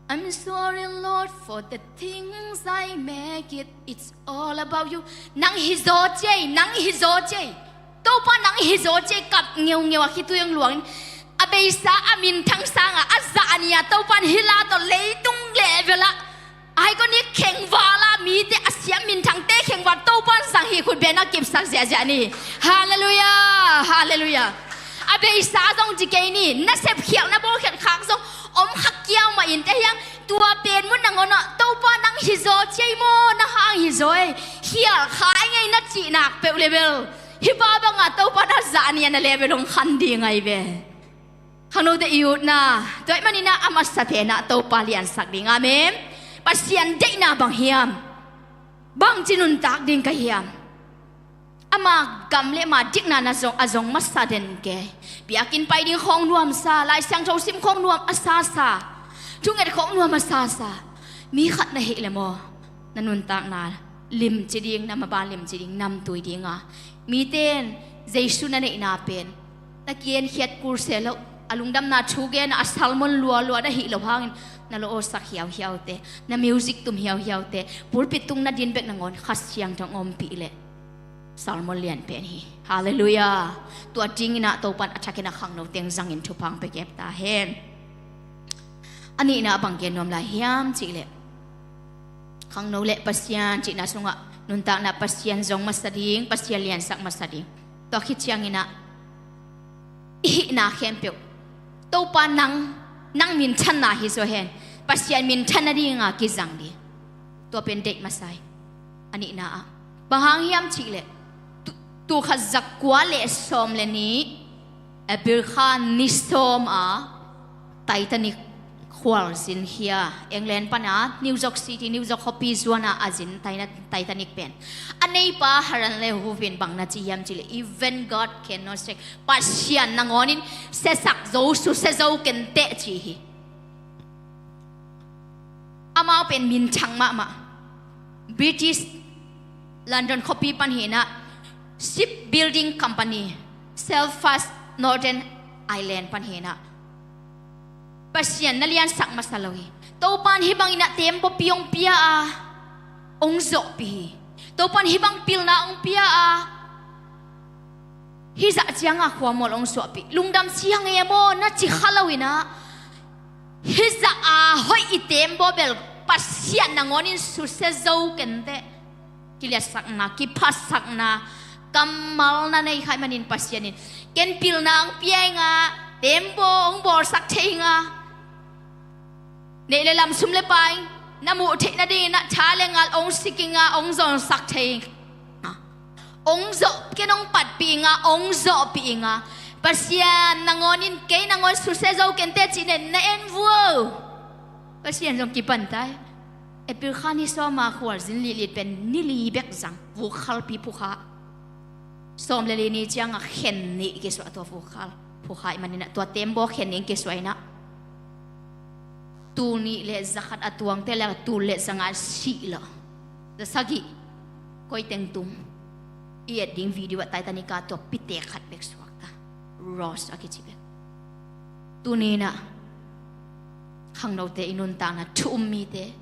I'm sorry, Lord, for the things I make it. It's all about you. Nang hizaw ci ei, nang hizaw ci ei. Topa nang hizaw ci ei, kap ngeungeu a khitui hong luangin a beisa a minthang sanga a zahni a Topan hih la tawh leitung level ah a haikawni khengval a mite a siam minthangte khengval Topan zang hi khut bena kipsak ziahziah ni. Halleluiah. Halleluiah. A beisa zong ci kei ni, na sepkhialh na bawlkhiat khak zong om kha kiau mah in te hiang, tua pen mun nangawnah Topa nang hizaw ci ei maw, na hang hizaw ei, khial khai ngei na cih nak peuh level. Hih pa banga Topa na zahni a na level hong khan ding ahi ve. Khangnote i utna, tua ahih maninah a masa penah Topa liansak ding. Amen. Pasian deihna bang hiam? Bangci nuntak ding ka hiam? Ama gam le ama dikna na zong, a zong masa den ke. Biakinn pai ding khawng nuamsa, Lai Siangtho sim khawng nuam a sasa, thunget khawng nuam a sasa mi khat na hih le maw, na nuntakna limci ding, na maban limci ding, namtui dinga mite in Jesu na neihna pen na kienkhiat kul se loh, a lungdamna thu gen a sermon lualua na hih loh hangin na lawhawsak hiauhiaute, na music tum hiauhiaute, pulpit tung na din bek nangawn Kha Siangtho hong ompih leh sermon lian pen hi. Halleluiah. Tua dinginah Topan a thakin a khangno teng zangin thupha hong pia kep ta hen. A nihna a bang gen nuam lai hiam cihleh, khangno le Pasian cihna sungah nuntakna Pasian zong masa ding, Pasian liansak masa ding. Tua khit cianginah i hihna khempeuh Topa nang Nang minthanna hi zaw hen. Pasian minthan nadinga kizang ding. Tua pen deih masa hi. A nihna ah bang hang hiam cihleh, tu, tul khat za kua le sawm le nih, April kha ni sawm a Titanic khualzin khia, England pana New York City, New York khuapi zuana a zin Tina-, Titanic pen. A neipa Harald Leopold in bang na ci hiam cihleh, "Even God cannot save." Pasian nangawnin siasak zo, susia zo kenteh ci hi. Amau pen minthang mahmah. British London khuapi pan hinah, shipbuilding company, Belfast, Northern Ireland pan hinah. Pasian na liansak masa lo hi. Topan hih bangin a tembaw pi hong pia a, hong zawhpih hi. Topan hih bang pilna hong pia a, hih zah cianga khuamual hong suahpih. Lungdam ciang e maw, na ci kha loinah, hih zah a hoih i tembaw bel Pasian nangawnin susia zo kenteh. Kiliatsakna, kiphatsakna, kammal na nei kha ahih manin Pasian in, "Ken pilna hong pia inga, tembaw hong bawlsak thei inga, neih le lam, sum le pai, na muh theih nadingin ah tha le ngal hong sik inga, hong zonsak thei inga, hong zawh, ken hong patpih inga, hong zawhpih inga." Pasian nangawnin, "Kei nangawn susia zo kenteh," cihna na en vuau. Pasian zong kipan ta hi. April kha ni sawma khualzin lihlit pen ni li bek zang, vuk khalpi phukha. Sawm le li ni cianga khen nih kisuah, tua vuk khal phukha ahih maninah, tua tembaw khen nih kisuah inah, tul nih le zakhat a tuangte le tul le zanga sih lo. Za sagih, koi teng tung. I et ding video ah Titanic a tua pite khat bek suakta. Rose a kici bek. Tuninah khangnote, i nuntakna thu um mite,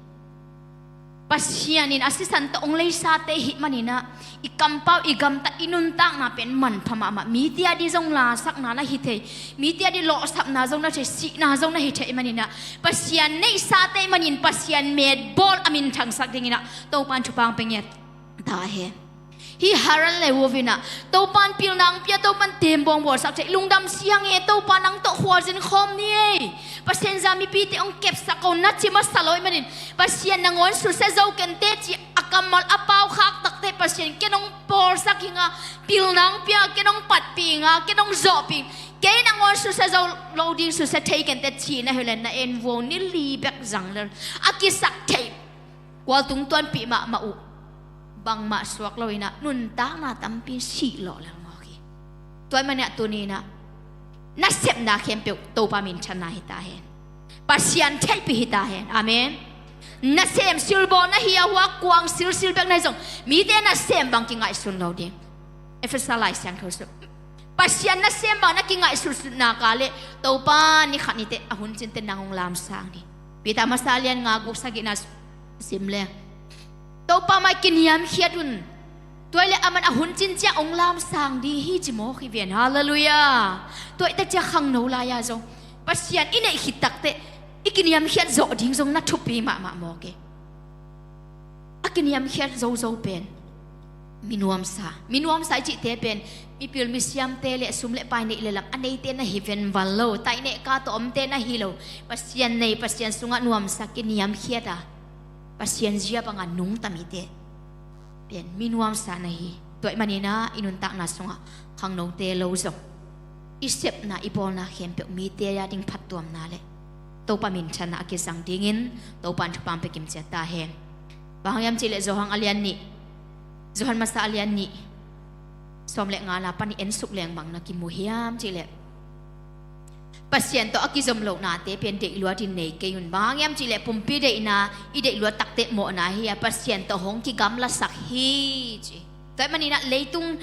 Pasian in a sisan tawh hong leisate hih maninah, i kampau, i gamtat, i nuntakna pen manpha mahmah. Mite a ding zong lasakna na hi thei, mite a ding lawhsapna zong na hi thei, sihna zong na hi thei maninah, Pasian neihsate hih manin Pasian metbawl a minthangsak dinginah Topan thupha hong pia ngiat ta hen. Hih Harald Leopold inah, "Topan pilna hong pia, Topan tembaw hong bawlsak thei, lungdam ciang e, Topa nang tawh khualzin khawm ni ei. Pasian za mipite hong kepsak ko," na ci masa lo ahih manin, "Pasian nangawn susia zo kenteh," ci a kammal a pau khak takteh, Pasian, "Ken hong bawlsak inga, pilna hong pia, ken hong patpih inga, ken hong zawhpih, kei nangawn susia zo lo ding, susia thei kenteh," ci na hi leh na en vuau, ni li bek zang lel. A kisak theih kual tung tuanpih mahmah uh, bangmah suak loinah nuntakna tampi sih lawh lel mawk hi. Tua ahih maninah tuninah nasepna khempeuh Topa minthanna hi ta hen. Pasian theihpih hi ta hen. Amen. Nasem silbawl na hi a, hua kuang silsil bek na hi zong, mite nasem bang kingaihsun lo ding. Efesa Lai Siangtho sung Pasian nasem bang na kingaihsutna ka leh, Topa ni khat ni teh a hun cinte nang hong lamsang ding. Peter masa lian nga, guk sagihna sim leng, Topa mai kiniamkhiat un. Tua hi leh aman a hun cin ciang hong lamsang ding hi, ci mawk hi ven. Halleluiah. Tua hi ta ciang khangno lai-a zong Pasian i neih khit takteh i kiniamkhiat zawh ding zong na thupi mahmah mawk hi. A kiniamkhiat zozo pen minuamsa. Minuamsa i cihte pen mipil misiamte le sum le pai, neih le lam a neite na hi venval lo, taineh ka tawh omte na hi lo. Pasian nei, Pasian sungah nuamsa, kiniamkhiat a, Pasian zia banga nungta mite pen minuamsa na hi. Tua ahih maninah i nuntakna sungah khangnote lo zong, i sepna, i bawlna khempeuh mite a ding phattuamna le Topa minthanna a kizang dingin Topa in thupha hong pia kim ciat ta hen. Bang hang hiam cihleh Johan a lian nih, Johan masa a lian nih, sawm le ngana pan i ensuk leng bang na kimu hiam cihleh, Pasian tawh a kizom lohnate pen deih luatin nei kei un. Bang hang hiam cihleh pumpi deihna i deih luat takteh mawhna hi a, Pasian tawh hong kigamlasak hi, ci. Tua ahih maninah leitung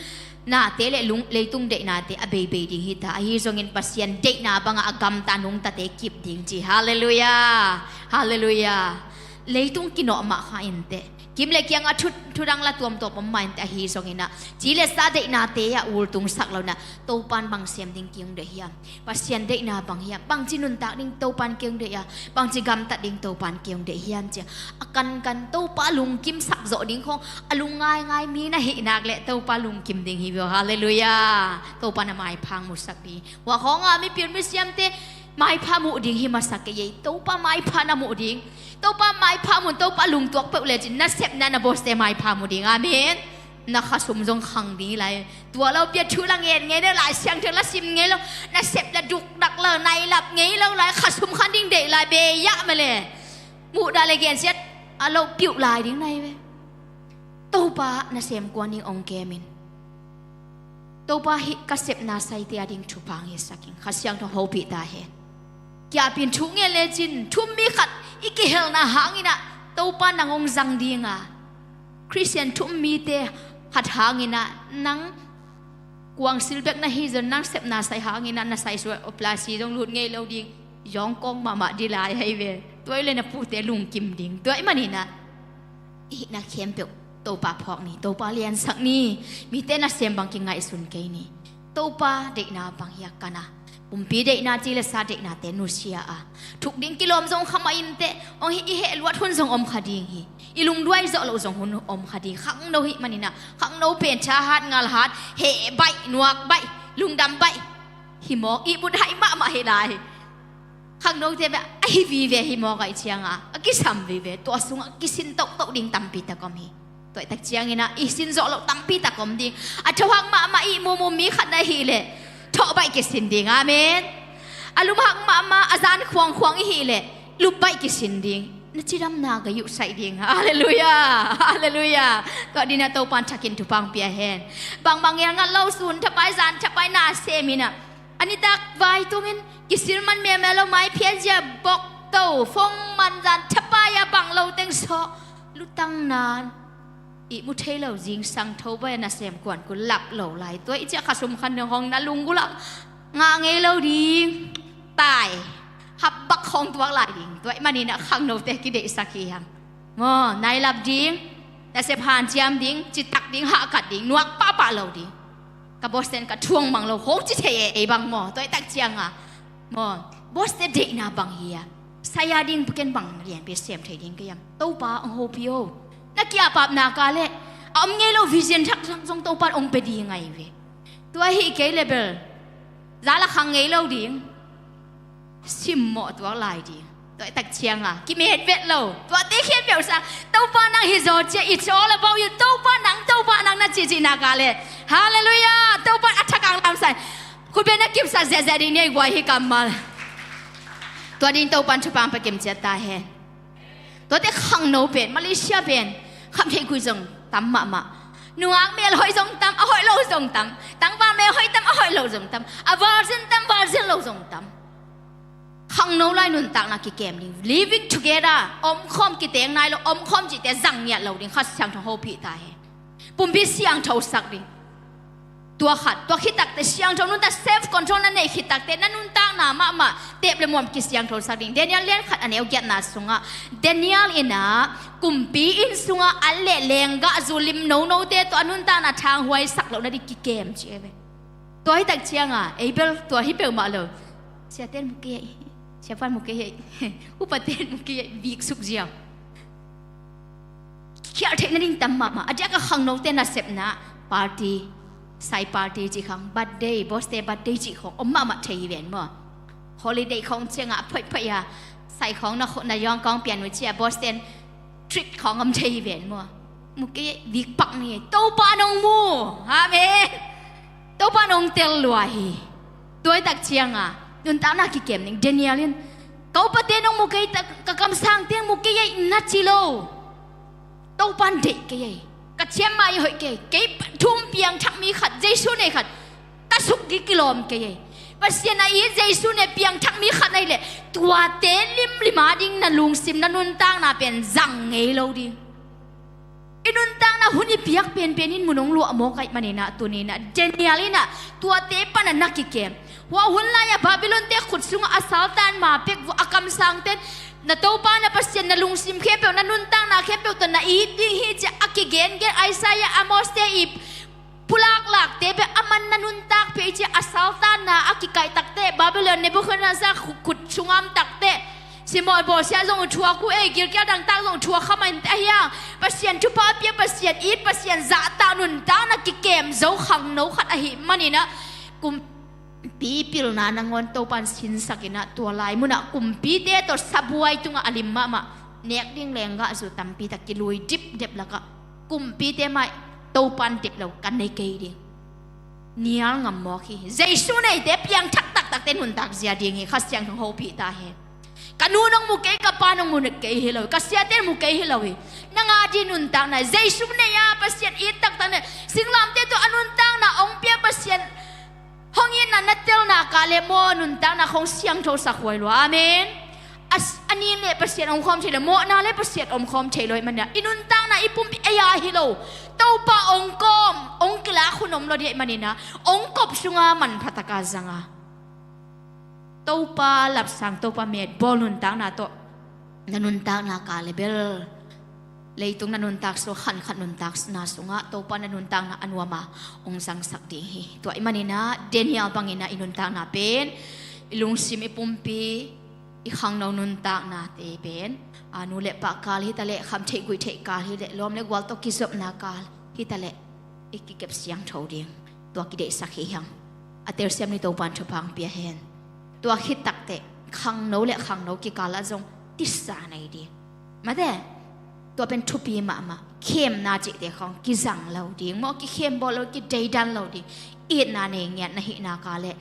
nate le lung, leitung deihnate a beibei ding hi ta. Ahi zongin Pasian deihna bangah a gamta nungtate kip ding, ci. Halleluiah. Halleluiah. Leitung kinawh mah kha inteh, kim le kiangah thu, thudang la tuamtuam om mah inteh, ahi zonginah ci le sa deihnate ah ultungsak loinah, Topan bang sem ding kei hong deih hiam? Pasian deihna bang hiam? Bangci nuntak ding Topan kei hong deih a, bangci gamtat ding Topan kei hong deih hiam, ci-a a kankan Topa lungkimsak zawh ding khawng a lung ngaingai mi na hih nak leh Topa lungkim ding hi vua. Halleluiah. Topa na maipha hong musak ding. Hua khawngah mipil misiamte Maipha muh ding hi masa kei ei. Topa maipha na muh ding. Topa maipha mun, Topa lungtuak peuh lecin nasepna na bawste maipha muh ding. Amen. Na khasum zong khang ding hi lai. Tua lo pia thu la ngen ngei lo, Lai Siangtho la sim ngei lo, nasep la dukdak lo, nailap ngei lo lai, khasum khan ding deih lai, beyah male. Muhdah le gensiat a loh piuh lai ding nai ve. Topa nasem kuan ding ong kemin. Topa hih ka sepna saite a ding thupha hong hisak ing. Kha Siangtho hopih ta hen. Kiapin thu ngen lecin thu um mi khat i kihelna hanginah Topa nang hong zang dinga, Khristian thu um mite khat hanginah nang kuangsil bek na hi zong, nang sepna sai hanginah na sai suai operasi zong lut ngei lo ding. Zong kong mahmah di lai hi ve. Tua i le na pute lungkim ding. Tua i maninah i hihna khempeuh Topa phawk ni, Topa liansak ni. Mite nasem bang kingaihsun kei ni. Topa deihna bang hi a kana, pumpi deihna, ci le sa deihnate nusia a, thuk ding kilawm zong kha mah inteh. Ong hi i heh luat hun zong om kha ding hi. I lungduai zawh loh zong hun om kha ding. Khangno hih maninah, khangno pen thahat ngalhat, heh baih, nuak baih, lungdam baih, hi mawk, ihmut haih mahmah hi lai. Khangnote beh a hi vive hi mawk ahih cianga a kisam vive, tua sungah kisin tohtoh ding tampi tak om hi. Tua i tak cianginah i sin zawh loh tampi tak om ding. A thohak mahmah i mumu mi khat na hih leh thawh baih kisin ding. Amen. A lumhak mahmah, a zan khuangkhuang i hih leh lup baih kisin ding. Na cidamna ka yuhsaih ding. Halleluiah. Halleluiah. Tua dinah Topan thakin thupha pia hen. Bangbang ngelngat lo, sun thapai, zan thapai na seminah a nitak vai tungin kisil man melmel lo, mai phiat zia, bok to, fong man, zan thapai a bang lo teng sawh, lutang nan ihmu thei lo, zingsang tho bai a nasem kuan kul lap lo lai. Tua i ciah khasum khan hong na lunggulh ah ngah ngei lo ding. Tai hapbak khawng tuak lai ding. Tua i maninah khangnote kideihsak hi hang. Maw, nailap ding, nasep hanciam ding, citak ding, hahkat ding, nuak pahpah lo ding. Ka bawsten ka thuang mang lo khawng ci thei e, ei bang maw. Tua i tak cianga maw, bawste deihna bang hi a, saya ding buken bang lianpi sem thei ding ka hiam? Topa ong hopih o. Na kiapapna ka leh a om ngei lo vision thakthak zong Topan ong pe ding ngai ve. Tua hi kei le bel za la khang ngei lo ding. Simmawh tuak lai ding. Tua i tak cianga kimet vet lo. Tuate khempeuh sa, Topa nang hi zaw cia, it's all about you. Topa nang, Topa nang na cihcihna ka leh. Halleluiah. Topa a thakang lamsai. Khutbet na kipsak ziahziah ding ni, ei guai hi kammal. Tua ding Topan thupha pia kimciat ta hen. Tuate khangno pen, Malaysia pen khamtheih khui zong tam mahmah. Nungak mel hoih zong tam, a hoih lo zong tam. Tangval mel hoih tam, a hoih lo zong tam. A virgin tam, virgin lo zong tam. Khangno lai nuntakna kikem ding. Living together, omkhawm kiteng nai lo, omkhawm cihte zang ngiat lo ding. Kha Siangtho hopih ta hen. Pumpi siangtho sak ding. Tua khat, tua khit takte siangtho nuntak, self control na neih khit takte na nuntakna mahmah tep le muam kisiangtho sak ding. Daniel lian khat a neu giatna sungah Daniel inah kumpi inn sungah an le lenggah zu lim nonote tawh a nuntakna thanghuai sak loh nading kikem ci e ve. Tua hi tak cianga ei bel tua hi peuhmah lo. Siaten mu kei, siapan mu kei, upaten mu kei, vik suk ziau. Khialh theih nading tam mahmah. A diak a khangnote nasepna party, sai party cih khang, birthday, bawste birthday cih khawng om mahmah thei hi ven maw. Holiday khawng ciangah a phoihphoih a sai khawng na khawh na yawng khawng pian uh cia, bawsten treat khawng om thei hi ven maw. Mu kei, vik pak ni. Topa nong mu. Amen. Topa nong tel lua hi. Tua i tak cianga nuntakna kikem ding. Daniel in ka upate nong mu kei, ka kamsangte mu kei ei na ci lo. Topan deih kei ei. Ka ciamma i hoih kei. Kei pathum piangthak mi khat, Jesu nei khat ka suk ding kilawm kei ei. Pasian a it, Jesu nei piangthak mi khat na hi leh tuate limlim a ding na lungsim, na nuntakna pen zang ngei lo ding. I nuntakna hun i piak penpen in mun hong luah mawk ahih maninah tuninah Daniel inah tuate pana na kikem. Hua hun lai-ah Babylon-te khut sungah a saltan ma pek uh a kamsangten na Topa na Pasian na lungsim khempeuh, na nuntakna khempeuh tawh na it ding hi ci-a a kigengen Isaiah, Amos-te i phulaklakte bek a man na nuntak pei ci-a a saltanna a kikaih takte, Babylon Nebuchadnezzar khu-, khut sungah om takte, Simawi bawlsia zong uh thuak uh ei, gilkial dangtak zong uh thuak kha mah inteh ahi hang. Pasian thupha pia, Pasian it, Pasian zahtak nuntakna kikem zo khangno khat ahih maninah kum Pipilna nangawn Topan sinsak in ah, tua lai munah kumpite tawh sabuai tungah a lim mahmah, nek ding lenggah zu tampi tak kilui dipdep lakah kumpite mah Topan tep lo ka nei kei ding. Nial ngam mawk hi. Jesu neite piangthak taktakte nuntak zia ding hi. Kha Siangtho hopih ta hen. Ka nu nong mu kei, ka pa nong mu kei hi lo hi. Ka siate mu kei hi lo hi. Nang a di nuntakna, Jesu nei a Pasian it taktak nei. Singlamteh tawh a nuntakna ong pia Pasian hong itna na telna ka le maw, nuntakna khong siangtho sak huai lua. Amen. A s-, a nin le Pasian om khawm thei lo, mawhna le Pasian om khawm thei lo ahih manin ah, i nuntakna i pumpi ei a hi lo. Topa ong kawm, ong kilak hun om lo ding ahih manin ah, ong kop sunga manpha taka zanga, Topa lapsang, Topa metbawl nuntakna tawh na nuntakna ka le bel, leitung na nuntak sung, khankhat nuntakna sungah Topa na nuntakna a nuam a ong zangsak ding hi. Tua ahih manin ah Daniel bangin ah i nuntakna pen, i lungsim, i pumpi, i khangno nuntaknate pen, a, nu le pa kal hi ta leh, kham theih guih theih kal hi leh, lawm le gual tawh kizopna kal hi ta leh, i kikep siangtho ding, tua kideihsak hi hang. A telsiam ni Topan thupha ong pia hen. Tua khit takteh khangno le khangno kikal ah zong tisa nei ding. Mate, tua pen thupi mahmah. Khemna cihte khong kizang lo ding maw, kikhem bawl lo, kideidan lo ding. Itna nei ngiat na hihna ka le,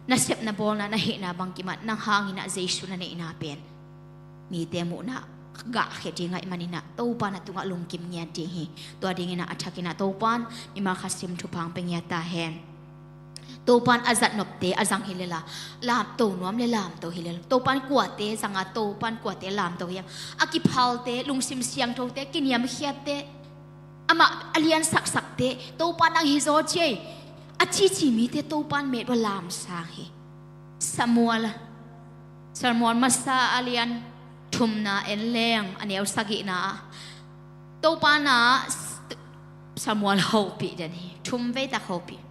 na sepna bawlna na hihna bangkim ah nang hangin ah Jesu na neihna pen mite muhna gahkhia ding ahih manin ah, Topa na tungah lungkim ngiat ding hi. Tua dingin ah a thakin ah Topan mimal khat sim thupha ong pia ngiat ta hen. Topan a zatnopte a zang hi lel a, lamto nuam le lamto hi lel. Topan kuate zang a, Topan kuate lamto hi a, a kiphalte, lungsim siangthote, kiniamkhiatte, amah a liansaksakte, Topan nang hi zaw ci ei, a cici mite Topan met bua lamsang hi. Samuel, Samuel masa a lian thumna en leng, a neu sagihna ah, Topa na, Samuel hopih den hi, thum veitak hopih.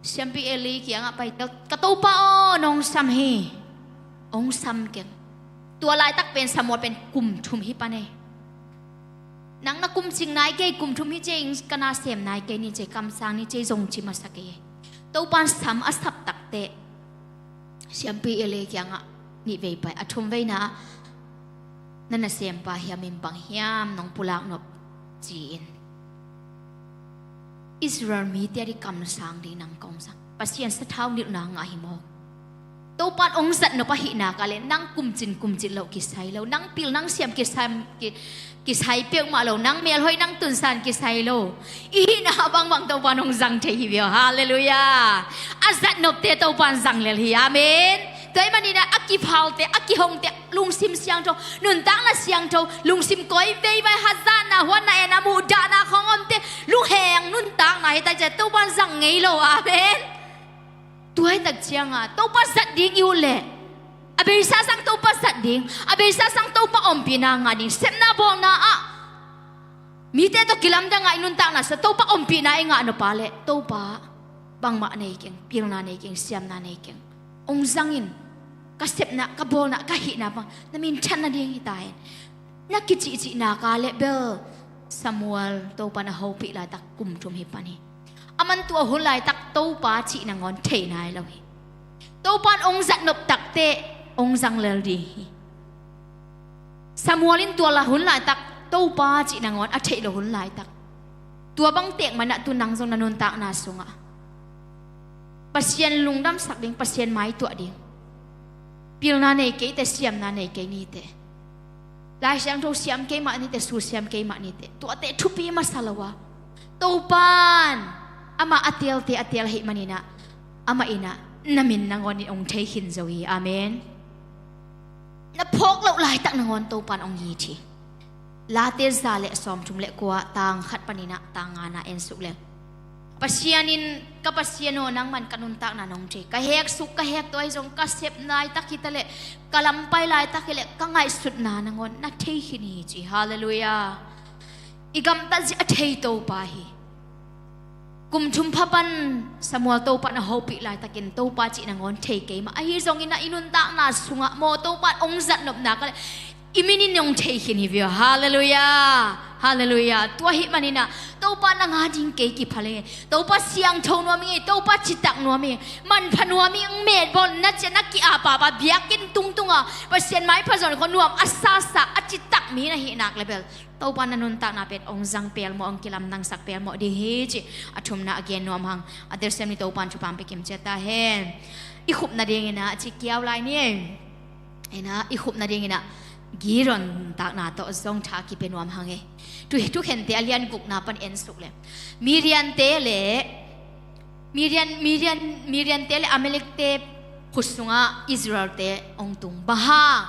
Siampi Eli kiangah pai, ka, ka Topa aw, nong sam hi, ong sam keng. Tua laitak pen Samuel pen kum thum hi pan ei. Nang na kum cing nai kei, kum thum hi ci ei, ka na sem nai kei ni ci ei, kamsang ni ci ei, zong ci masa kei ei. Topan sam a sap takteh Siampi Eli kiangah nih vei pai, a thum veina ah, na nasempa hiam in bang hiam nong pulak nop, ci-in Israel mite a di kamsang ding nang kong sang. Pasian sathau nilhna ngah hi mawk. Topan ong zatnop ahihna ka le, nang kumcin kumcin loh kisai lo, nang pil nang siam kisai, ki, kisai peuhmah lo, nang melhoih nang tunsan kisai lo. I hihna bangbang Topan ong zang thei hi viau. Halleluiah. A zatnopte Topan zang lel hi. Amen. Tua ahih manin ah a kiphalte, a kihongte, lungsim siangtho, nuntakna siangtho, lungsim koi veivai, hazatna, huatna, en a muhdahna khong omte, lungheng nuntakna hi ta ciang Topan zang ngei lo. Amen. Tua hi tak ciangah Topa zat ding i ut leh, a beisa sang Topa zat ding, a beisa sang Topa ompihna ngah ding, sepna bawlna ah mite tawh kilamdang a i nuntakna sungah Topa ompihna i ngah nop a leh, Topa bangmah nei keng, pilna nei keng, siamna nei keng, ong zang in, ka sepna, ka bawlna, ka hihna bang na minthan nading hi ta hen. Na kicihcihna ka le bel, Samuel Topa na hopih laitak kum thum hi pan hi. Aman tua hun laitak Topa cih nangawn thei nai lo hi. Topan ong zatnop takteh ong zang lel ding hi. Samuel in tua la hun laitak Topa cih nangawn a theih lo hun laitak, tua bang tek manah tu nang zong na nuntakna sungah Pasian lungdamsak ding, Pasian maituah ding, pilna nei keite, siamna nei kei nite, Lai Siangtho siam keimah nite, su siam keimah nite, tuate thupi masa lo a, Topan amah a telte a tel ahih manin ah, amah in ah na min nangawn in ong thei khin zo hi. Amen. Na phawk loh laitak nangawn Topan ong it hi. Late za le sawmthum le kua, tang khat panin ah tang ngana en suk leng, Pasian in, ka Pasian aw, nangman ka nuntakna nong thei. Ka hek suk, ka hek tuai zong, ka sep laitak hi ta leh, ka lampai laitak hi leh, ka ngaihsutna nangawn na thei khin hi ci. Halleluiah. I gamtat zia a thei Topa hi. Kum thum pha pan Samuel Topa na hopih laitakin Topa cih nangawn thei keimah. Ahi zongin ah i nuntakna sungah maw, Topa ong zatnopna ka le, i min in ong thei khin hi viau. Halleluiah. Halleluiah. Tua ahih maninah Topa nang a ding kei kiphal ing ei. Topa siangtho nuam ing ei. Topa citak nuam ing ei. Manpha nuam ing ei. Metbawl na ciah na ki-apapa biakinn tungtunga Pasian maipha zon khua nuam a sasa a citak mi na hih nak le bel Topa na nuntakna pen hong zang pelmawh, hong kilamdangsak pelmawh ding hi cih a thumna a gen nuam hang. A telsiam ni Topa in thupha hong pia kim ciat ta hen. I khupna dinginah a ci kiau lai ni ei. Inah i khupna dinginah Gideon nuntakna tawh zong tha kipia nuam hang ei. Tu, Thukhente a lian gukna pan en suk le Midiante le Midian, Midian, Midiante le Amalekte khut sungah Israelte hong tung. Bang hang?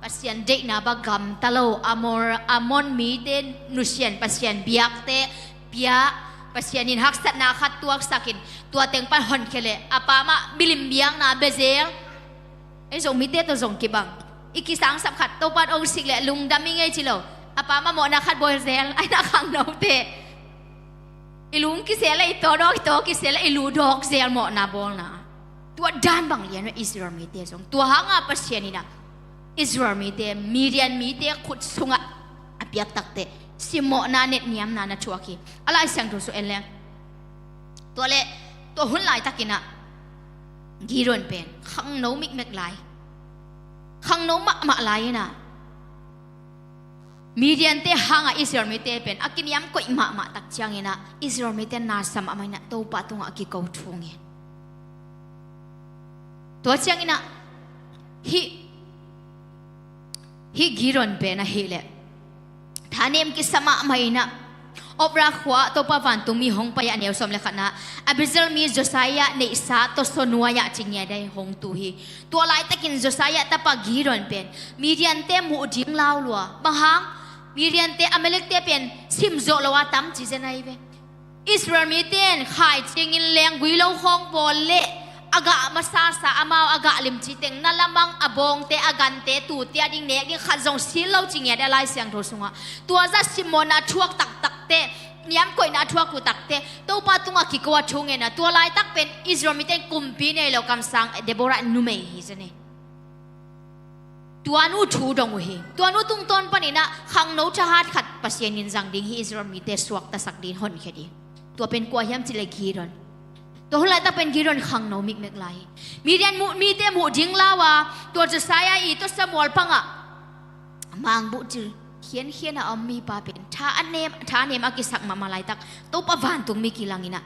Pasian deihna bang gamta lo, Amor, Amon mite nusian Pasian biakte pia, Pasian in haksatna khat tuaksakin tua teng pan honkhia le a pa mah milim biakna bia zel. Ei Zomite tawh zong kibang. I kisangsap khat Topa in hong sik le lungdam ing ei ci lo. A pa mah mawhna khat bawl zel, ai na khangnote. I lung kisel le i tawdawk, i tawdawk kisel le i lu dawk zel mawhna bawlna. Tua dan bang lian uh Israel mite zong. Tua hanga Pasian inah Israel mite, Midian mite khut sungah a piak takteh simmawhna, netniamna na thuak hi. A Lai Siangtho sung en leng. Tua le tua hun laitakinah Gideon pen khangno mikmek lai, khangno mahmah lai inah Midiante hanga Israel mite pen a kiniam koih mahmah tak cianginah Israel mite nasa mahmah inah Topa tungah a kiko thungin. Tua cianginah hih, hih Gideon pen ahih leh thanem kisa mahmah inah Ophrah khua Topa vantungmi hong pai a neu sawm le khatna Abiezer mi Josiah neihsa tawsaw nuai-ah cingiadai hong tu hi. Tua laitakin Josiah tapa Gideon pen Midiante muh ding lau lua. Bang hang? Midiante Amalekte pen simzawh lo a tam ci zen ahi ve. Israel mite in khaici dingin leenggui lo khawng bawl le a gah masasa amau a gah limci teng na lamang a bawngte a gante tute a ding nek ding khat zong sil lo cingiadai a Lai Siangtho sungah. Tua zah simmawhna thuak taktakte, niamkoihna a thuak uh takte Topa tungah kiko a thungena. Tua laitak pen Israel mite in kumpi nei lo kamsang Deborah numei hi zen ei. Tua nu thu dong uh hi. Tua nu tungtawn paninah khangno thahat khat Pasian in zang ding hi. Israel mite suaktasak ding, honkhia ding. Tua pen kua hiam cih leh Gideon. Tua hun laitak pen Gideon khangno mikmek lai hi. Midian muh, mite muh ding lau a tua Josiah i tawsaw mual pangah mangbuh cil khiankhian a om mipa pen tha a nem, thanem a kisak mahmah laitak Topa vantungmi kilang inah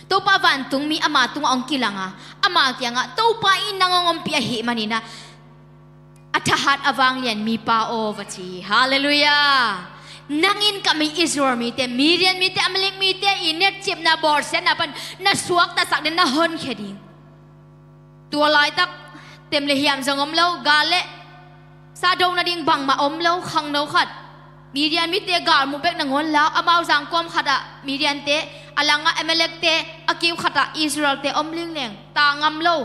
Topa vantungmi ama tungah hong kilang a, ama kiangah Topa in nang hong ompih ahih maninah a thahat a vanglian mipa aw va ci hi. Halleluiah. Nang in ka mi Israel mite, Midian mite, Amalek mite i netcipna bawlsiatna pan na suaktasak ding, na honkhia ding. Tua laitak tem le hiam zong om lo, gal le sa do nading bangmah om lo, khangno khat. Midian mite gal muh bek nangawn la, amau zangkuam khatah Midiante, a langah Amalekte, a kiu khatah Israelte om lingleng, ta ngam lo.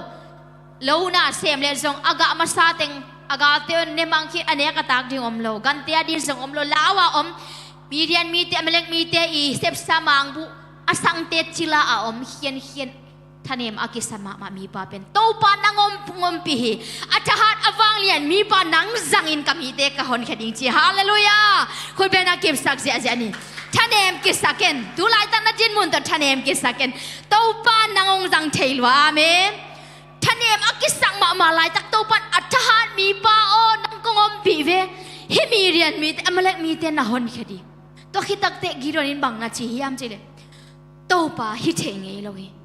Lo na sem le zong a gah masa teng a galte on ne mang khit a nek a tak ding om lo, gante a ding zong om lo, lau a om. Midian mite, Amalek mite i sepsa mangbuh a sangte cila a om khiankhian. Thanem a kisa mahmah mipa pen Topa nang hong ompih hi. A thahat a vanglian mipa nang zangin ka mite ka honkhia ding ci. Halleluiah. Khutbetna kipsak ziahziah ni. Thanem kisa ken. Tu laitak na dinmun tawh thanem kisa ken. Topa nang hong zang thei lua. Amen. Thanem a kisak mahmah laitak Topa in a thahat mipa aw nang kong ompih ve. Hih Midian mite, Amalek mite na honkhia ding. Tua khit takteh Gideon in bang na ci hiam cih leh Topa hi thei ngei lo hi.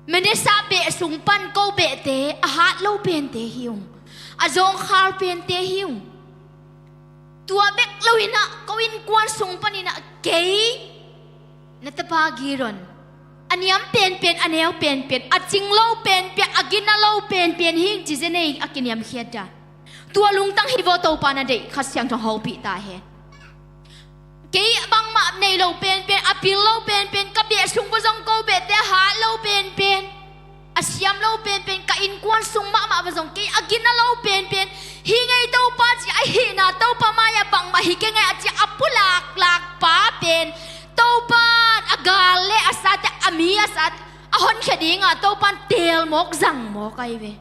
Manasseh beh sung pan ko behte a hat lo pente hi ung. A zawngkhal pente hi ung. Tua bek lo inah ko innkuan sung paninah kei na tapa Gideon a niam penpen, a neu penpen, a cing lo penpen, a gina lo penpen hi ing ci zen ei a kiniamkhiat dan. Tua lungtang hi vaw Topa na deih Kha Siangtho hopih ta hen. Kei bangmah nei lo penpen, a pil lo penpen, ka beh sung va zong ko behte a hat lo penpen, a siam lo penpen, ka innkuan sung mahmah va zong kei a gina lo penpen. Hi ngei Topa ci a hihna Topa mai-ah bangmah hi kei ngei a ci a pulaklak pa pen Topa a gal le a sate a mi a sate a honkhia dinga Topa in teel mawk zang mawk ahi ve.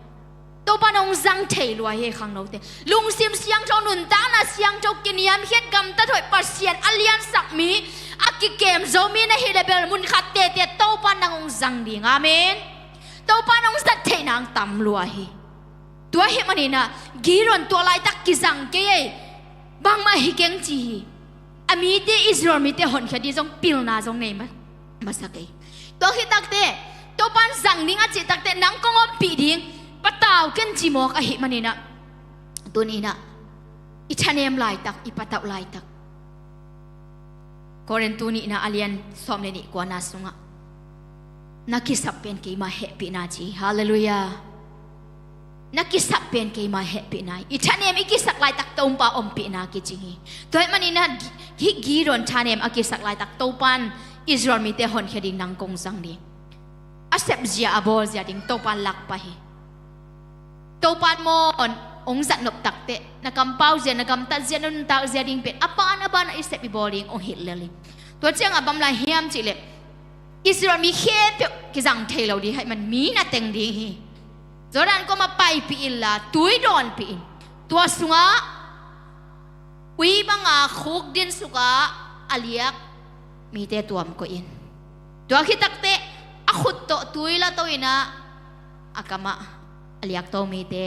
Topa nong zang thei lua hi khangnote. Lungsim siangtho, nuntakna siangtho, kiniamkhiat, gamtat hoih, Pasian a liansak mi, a kikem zo mi na hi le bel mun khat tete Topa nang hong zang ding. Amen. Topa nong zat theih nang tam lua hi. Tua hi maninah Gideon tua laitak kizang kei ei. Bangmah hi keng ci hi. A mite, Israel mite honkhia ding zong pilna zong nei ma- masa kei. Tua khit takte Topan zang ding a cih takte nang kong ompih ding, patau ken ci mawk ahi maninah, tuninah i thanem laitak, i patauh laitak, Korin tu nihna a lian sawm le nih kuana sungah na kisap pen keima hehpihna ci hi. Halleluiah. Na kisap pen keima hehpihna hi. I thanem i kisak laitak Topa ompihna kicing hi. Tua hi maninah Gi- hih Gideon thanem a kisak laitak Topan Israel mite honkhia ding nang kong zang ding. A sepzia a bawlzia ding Topan lakpah hi. Topan maw, hong zatnop takte na kampauzia, na gamtatzia, na nuntakzia ding pen a ban a ban a i sep i bawl ding hong hilh lel hi. Tua ciangah bang lai hiam cihleh Israel mi khempeuh kizang thei lo ding hi man, mi na teng ding hi. Jordan koma paipih inla tui dawnpih in, tua sungah ui banga khuk din sukah a liak mite tuam koih in. Tua khit takte a khut tawh tui la to inah a kamah a liak to mite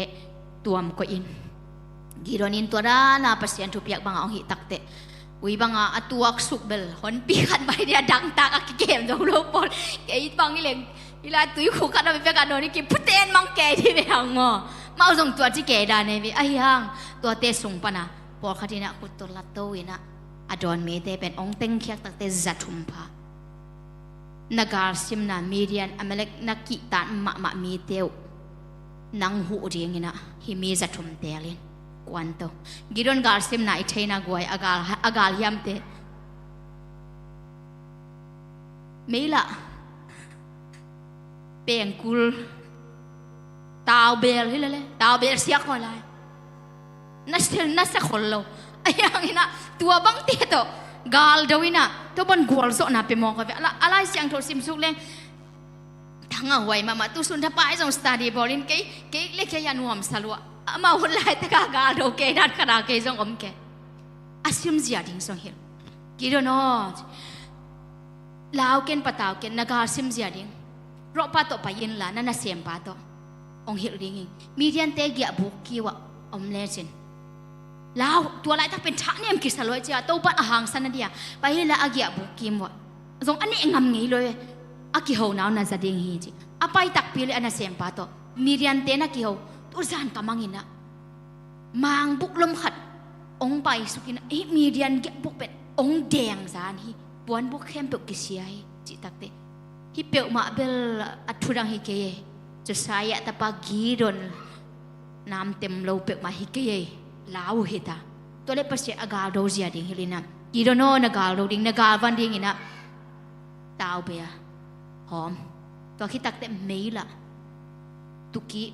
tuam koih in. Gideon in tua dana Pasian thupiak banga hong hih takte ui banga a tuak suk bel honpi khat mai dia dangtak a kikem zo lo pawl. Kei bang i leng i la tui khuk khat a mi pek a dawn i kiphuten mang kei di ve hang maw. Mau zong tua ci kei dan e ve ahi hang. Tuate sung pana pawlkhat inah khut tawh la to inah a dawn mite pen hong tengkhiak takte za thum pha. Na galsimna Midian, Amalek na kihtan mahmah mite uh nang huh dinginah hih mi za thum telin kuanto. Gideon galsimna i theina guai a gal, a gal hiamte meilah pengkul taubel hi lele, taubel siak hoi lai. Na sia, na sia khol lo. A hianginah tua bangte tawh galdo inah tua ban gualzawhna pe mawk a ve. A la, a Lai Siangtho simsuk leng thangah huai mahmah, tusun thapai zong study bawlin kei, kei le kei a nuamsa lua. Amau hun laitakah galdo kei dan khata kei zong om kei. A simzia ding zong hilh. Gideon aw, lau ken, patau ken, na galsim zia ding. Rawhpa tawh pai inla na nasempa tawh hong hilh ding hi. Midiante giahbuk kiu ah om lecin lau, tua laitak pen thahnem kisa lo e cia, Topan a hangsan a dia pai inla a giahbuk kim uah zong a neh ngam ngei lo e. A kihona uh na za ding hi ci. A pai takpi le a nasempa tawh Midiante na kiho. Tuzan ka manginah mangbuk lom khat hong paisukin, hih Midian giahbuk pen hong dengzan hi, puanbuk khempeuh kisia hi cih takte hih peuhmah bel a thudang hi kei e. Josiah tapa Gideon namtem lo peuhmah hi kei e. Lau hita. Tua le Pasian a galdo zia ding hilina, Gideon aw, na galdo ding, na galvan dinginah taubea hawm. Tua khit takte meilah tukih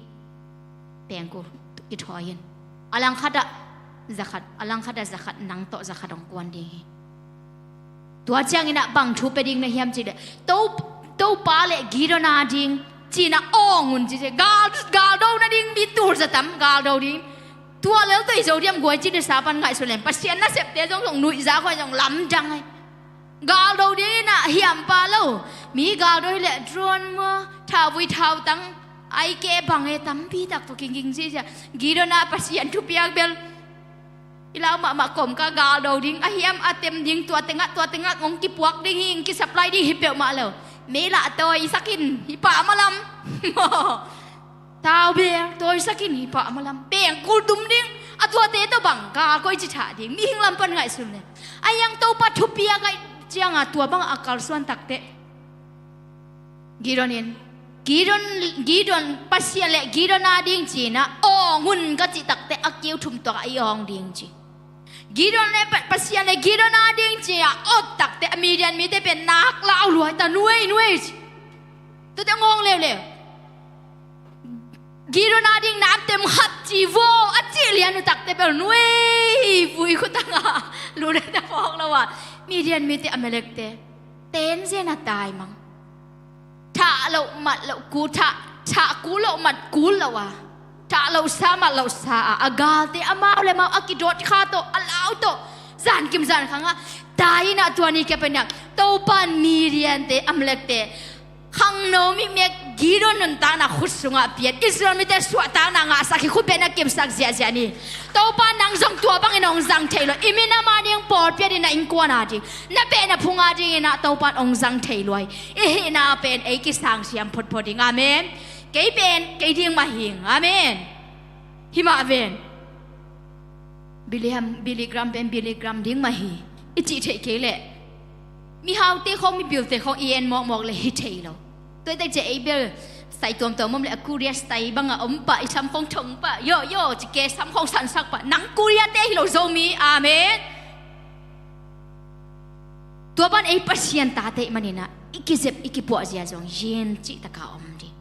pengkul tukih thawi in a langkhatah zakhat, a langkhatah zakhat, nang tawh zakhat hong kuan ding hi. Tua cianginah bang thu pia ding na hiam cihleh To, Topa le Gideon a ding cinah awng un ci ci. Gal, galdo nading mi tul zatam galdo ding. Tua lel tawh i zo diam guai ci nisa pan ngaihsun lem. Pasian nasepte zong zong nuihza khoi zong lamdang ai. Galdo dinginah hiampa lo. Mi galdo hileh drone mua, thauvui thautang, aike bang e, tampi tak tawh kingking ci cia. Gideon a Pasian thupiak bel i lau mahmah kom ka galdo ding, a hiam a tem ding, tua tengah, tua tengah hong kipuak ding hi, hong kisupply ding hi peuhmah lo. Meilah tawisakin hi pah malam. Taubel tawisakin hi pah malam. Pengkul tum ding, a tuate tawh bang gal koi ci thah ding. Mihing lam pan ngaihsun le. A hiang Topa thupiak a cianga tua bang a kalsuan takte Gideon in, Gideon, Gideon, Pasian le Gideon a ding cinah awng un ka cih takte a kiu thum tuakah i awng ding ci. Gideon le Pa-, Pasian le Gideon a ding ci-a awt takte a Midian mite pen nak lau luai ta, nuai nuai ci. Tute ngawng leuleu. Gideon a ding namtem khat ci vaw a cih lian uh takte bel nuai vui khutangah lunate phawk lo a, Midian mite, Amalekte ten zen a tai mang. Thah loh mat loh kul, thah, thah kul loh mat kul loh a, Thah lohsa, mat lohsa a, a galte amau le amau a kidawt kha tawh, a lau tawh, zankim zankhang ah tai in ah, tua ni kia pen ah Topa in Midiante, Amalekte, khangno mikmek Gideon nuntakna khut sungah pian, Israel mite suahtakna ngahsak hi, khut bengin a kimsak ziahziah ni. Topa in nang zong tua bangin hong zang thei lo. I minam a ding pawlpi a ding, na innkuan a ding, na beh na phung a dingin ah Topa in hong zang thei lo hi. I hihna pen ei kisang siam photphot ding. Amen. Kei pen kei ding mah hing. Amen. Hi mah ven. Billy Graham, Billy Graham pen Billy Graham ding mah hi, i cih theih kei leh, mihaute khawng, mipilte khawng i en mawkmawk leh hi thei lo. Tua i tek ciang ei bel sai tuamtuam om leh, a Korea style bangah om pah, i sam khawng thong pah, yo yo ci ke, sam khawng sansak pah, nang Korea te hi lo, Zomi. Amen. Tua ban ei Pasian tate i hih manin ah i kizep, i kipuah zia zong yin cihtak a om ding.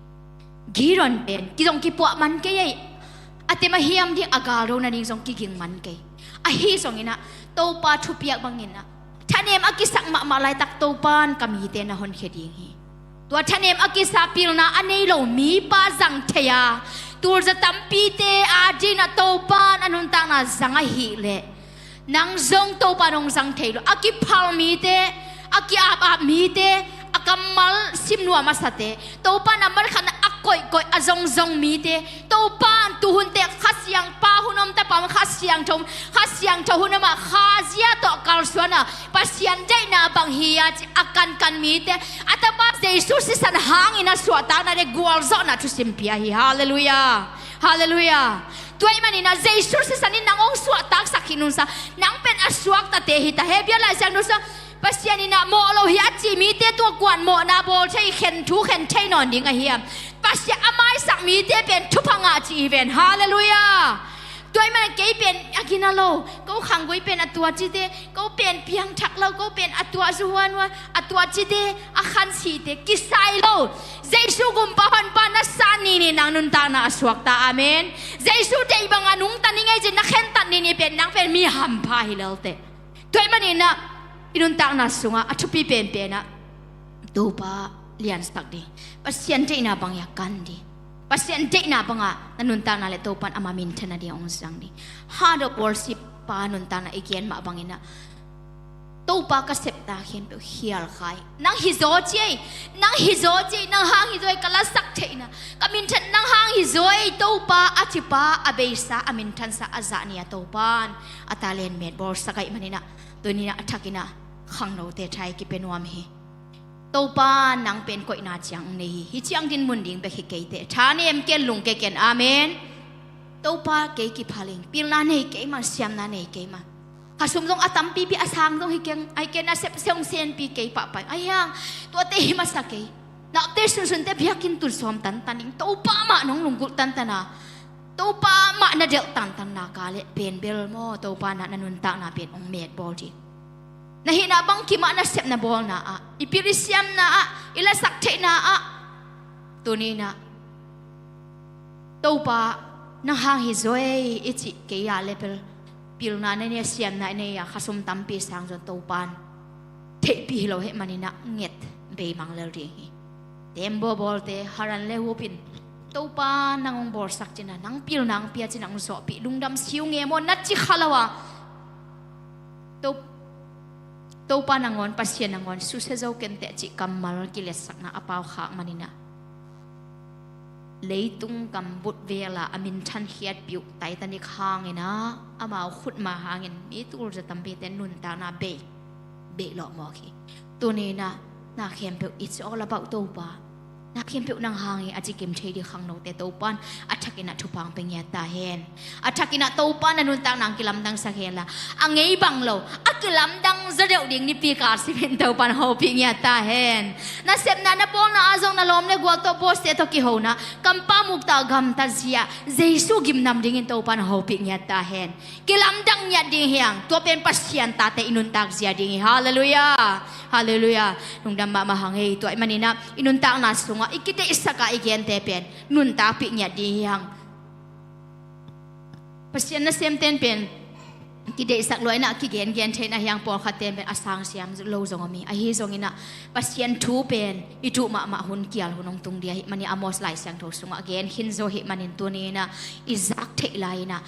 Gideon pen kizong kipuah man kei ei, a tem a hiam ding, a galdo nading zong kiging man kei. Ahi zongin ah Topa thupiak bangin ah thanem a kisak mahmah laitak Topa in ka mite na honkhia ding hi. Tua thanem a kisa, pilna a nei lo mipa zang thei a, tulza tampite a dingin ah Topa in a nuntakna zang ahih leh, nang zong Topa in hong zang thei lo. A kiphal mite, a ki-apap mite, a kammal sim nuam a sate, Topa in a malkhatna a koihkoih, a zongzong mite, Topa in tuhun teh Kha Siangpa hun om, Tapa hun, Kha Siangtho, Kha Siangtho hun om a, Kha zia tawh kalsuan a, Pasian deihna bang hi a ci a kankan mite, a Tapa Jesu sisan hangin a suahtakna le gualzawhna thusim pia hi. Halleluiah. Halleluiah. Tua ahih manin ah Jesu sisan in nang hong suahtaksak hi nunsa, nang pen a suaktate hi ta. Hebru Lai Siangtho sungah Pasian in ah mawh lo hi a cih mite tua kuan mawhna bawl thei, khen thu khen thei nawn ding a hiam? Pasian a maisak mite pen thupha ngah cih hi ven. Halleluiah. Tua ahih manin kei pen a gina lo, ko khanggui pen a tua cite, ko pen piangthak lo, ko pen a tua zuhuanhuan, a tua cite, a khansite kisai lo. Jesu gumpa honpa na sa nini nang nuntakna a suakta. Amen. Jesu deih banga nungta ni ngei cin na khentat nini pen nang pen mi hampha hi lelte. Tua ahih manin ah i nuntakna sungah a thupi penpen ah Topa liansak ding, Pasian deihna bangin a kan ding, Pasian deihna bangah na nuntakna le Topa in ama minthan nading hong zang ding. Heart of worship pa nuntakna i gen mah bangin ah Topa ka sepna khempeuh khial kha hi. Nang hi zaw ci ei, nang hi zaw ci ei, nang hang hi zaw ei ka lasak theihna, ka minthan nang hang hi zaw ei Topa a cipa, a beisa, a minthansa, a zahni a Topa in a talent met bawlsak ahih manin ah tuni in ah a thakin ah khangnote tha i kipia nuam hi. Topa nang pen koihna ciang nei hi. Hih ciang dinmun ding bek hi kei teh. Thanem ken, lungke ken. Amen. Topa kei kiphal ing. Pilna nei kei mah, siamna nei kei mah. Khasum zong a tampipi, a sang zong hi keng. Ai ken a sep seung senpi kei pahpah ing. Ai hiang, tuate hi masa kei. Nakte sunsunte biakinn tun sawm tantan ing. Topa mah nong lunggulh tantan a, Topa mah na delh tantan nak leh pen bel maw, Topa in ah na nuntakna pen hong met bawl ding. Na hihna bangkim ah, na sepna bawlna ah, i pil i siamna ah, i lasak theihna ah, tuni in ah Topa nang hang hi zaw ei i cih kei a le bel pilna na nei a, siamna na nei a, khasum tampi sang zong Topa in theihpih hi lo ahih manin ah nget beimang lel ding hi. Tembaw bawlte, Haran le Hup in Topa nang hong bawlsak cin ah, nang pilna hong pia cin ah hong zawhpih, lungdam si ung e maw na ci kha lo a, To-, Topa nangawn, Pasian nangawn susia zo ken teh cih kammal kiletsakna a pau khak manin ah, leitung gam butvela a minthan khiatpih uh Titanic hangin ah, amau khutma hangin mi tulza tampite nuntakna bei, bei lawh mawk hi. Tuni in ah na khempeuh, it's all about Topa. Na khempeuh nang hang hi a ci kim thei ding khangnote Topa in a thakin ah thupha hong pia ngiat ta hen. A thakin ah Topa in na nuntakna hong kilamdangsak hen la, a ngei bang lo, a kilamdang zaw deuh ding nipi kal simin Topa in hopih ngiat ta hen. Na sepna, na bawlna ah zong na lawm le gual tawh, boss te tawh kihona, kampau mukta gamta zia Jesu gimnam dingin Topa in hopih ngiat ta hen. Kilamdang ngiat ding hi hang. Tua pen Pasian tate i nuntak zia ding hi. Halleluiah. Halleluiah. Lungdam mahmah hang ei. Tua ahih manin ah i nuntakna sungah i kideihsak a i gente pen nuntakpih ngiat ding hi hang. Pasian nasemten pen kideihsak lua inah kigengen thei inah hiang pawlkhatte pen a sang siam lo zong om hi. Ahi zonginah Pasian thu pen i tuh mahmah hun kial hun hong tung ding ahih manin Amos Lai Siangtho sungah gen khin zo ahih manin tuni inah i zak theih lai inah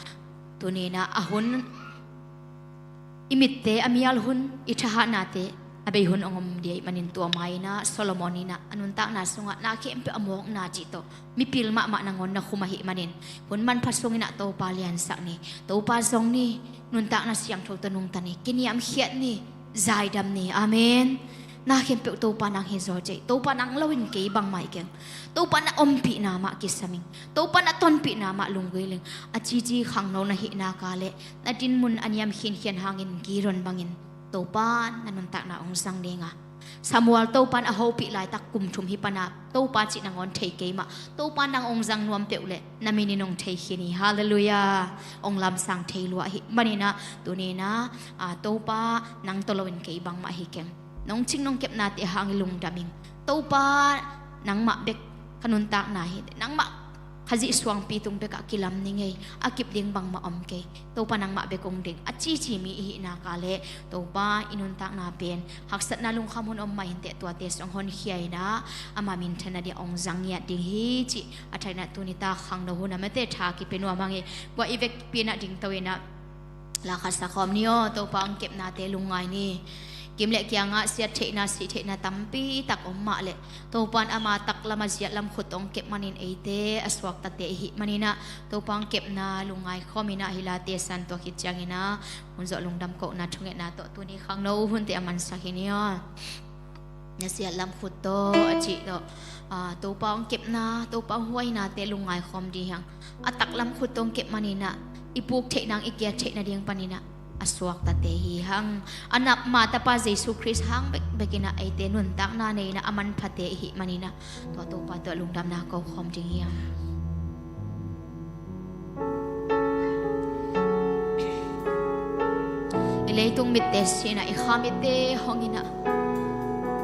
tuni inah a hun i mitte a mial hun, i thahatnate a bei hun hong om ding ahih manin tua ma inah Solomon inah a nuntakna sungah na khempeuh a mawkna cih tawh mipil mahmah nangawn na khum ahih manin hun manpha sung inah Topa liansak ni, Topa zong ni, nuntakna siangtho tawh nungta ni, kiniamkhiat ni, zaidam ni. Amen. Na khempeuh Topa nang hi zaw cei, Topa nang loin kei bangmah hi keng. Topa na ompihna mah kisam ing, Topa na tonpihna mah lunggulh ing. A cici khangno na hih nak leh na dinmun a niam khinkhian hangin giron bangin Topa na nuntakna hong zang ding a, Samuel Topa in a hopih laitak kum thum hi pan a Topa cih nangawn thei kei mah, Topa nang hong zang nuam peuh leh na minin hong thei khin hi. Halleluiah. Hong lamsang thei lua ahih manin ah tuni inah, a, Topa nang tawh loin kei bangmah hi keng. Nong cing nong kepnate hang i lungdam ing. Topa nangmah bek ka nuntakna hi, nangmah Khazih suangpi tung bekah kilam ning ei, a kip ding bangmah om kei. Topa nangmah bek hong ding a cici mi i hih nak leh Topa i nuntakna pen haksatna lungkham hun om mah inteh, tuate sung hong honkhia inah ama minthanna ding hong zang ngiat ding hi cih a thahatna tuni tak khangno hun a mate tha kipia nuam hang hi. Kua i vekpi inah dingto inah la khat sa khawm ni aw. Topa hong kepnate lungngai ni. Kim le kiangah siat theihna, sih theihna tampi tak om mah leh Topa in ama taklam a ziatlam khut hong kep manin eite a suaktate i hih manin ah Topa hong kepna lungngai khawm inah hih late san tua khit ciangin ah hun zawh lungdam kohna thungetna tawh tuni khangno hunte a mansak hi ni aw. Na siatlam khut tawh a cih tawh, a, Topa hong kepna, Topa hong huainate lungngai khawm ding hi hang. A taklam khut tawh hong kep manin ah i puk theihna, i kiat theihna ding panin ah a suaktate hi hang. A nap ma Tapa Jesu Khrist hang bekbek inah eite nuntakna nei inah a manphate i hih manin ah tua Topa tawh lungdamna ko khawm ding hi hang. I leitung mitte si inah i kha mitte hong inah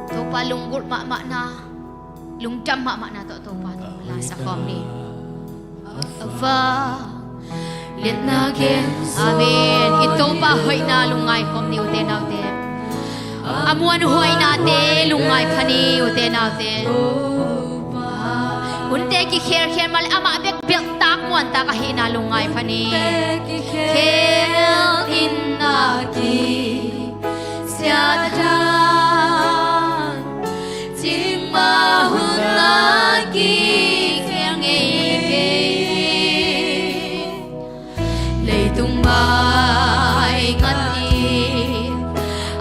Topa lunggulh mahmahna, lungdam mahmahna tawh Topa tawh la sa khawm ni. Amen. I Topa hoihna lungngai khawm ni ute naute. A muanhuainate lungngai pha ni ute naute. Hunte kikhelkhel mah leh amah bek belhtak muantak ahihna lungngai pha ni. Khel in a kisiat dan, cingmah hun a kikhel ngei kei. Leitung mai ngat in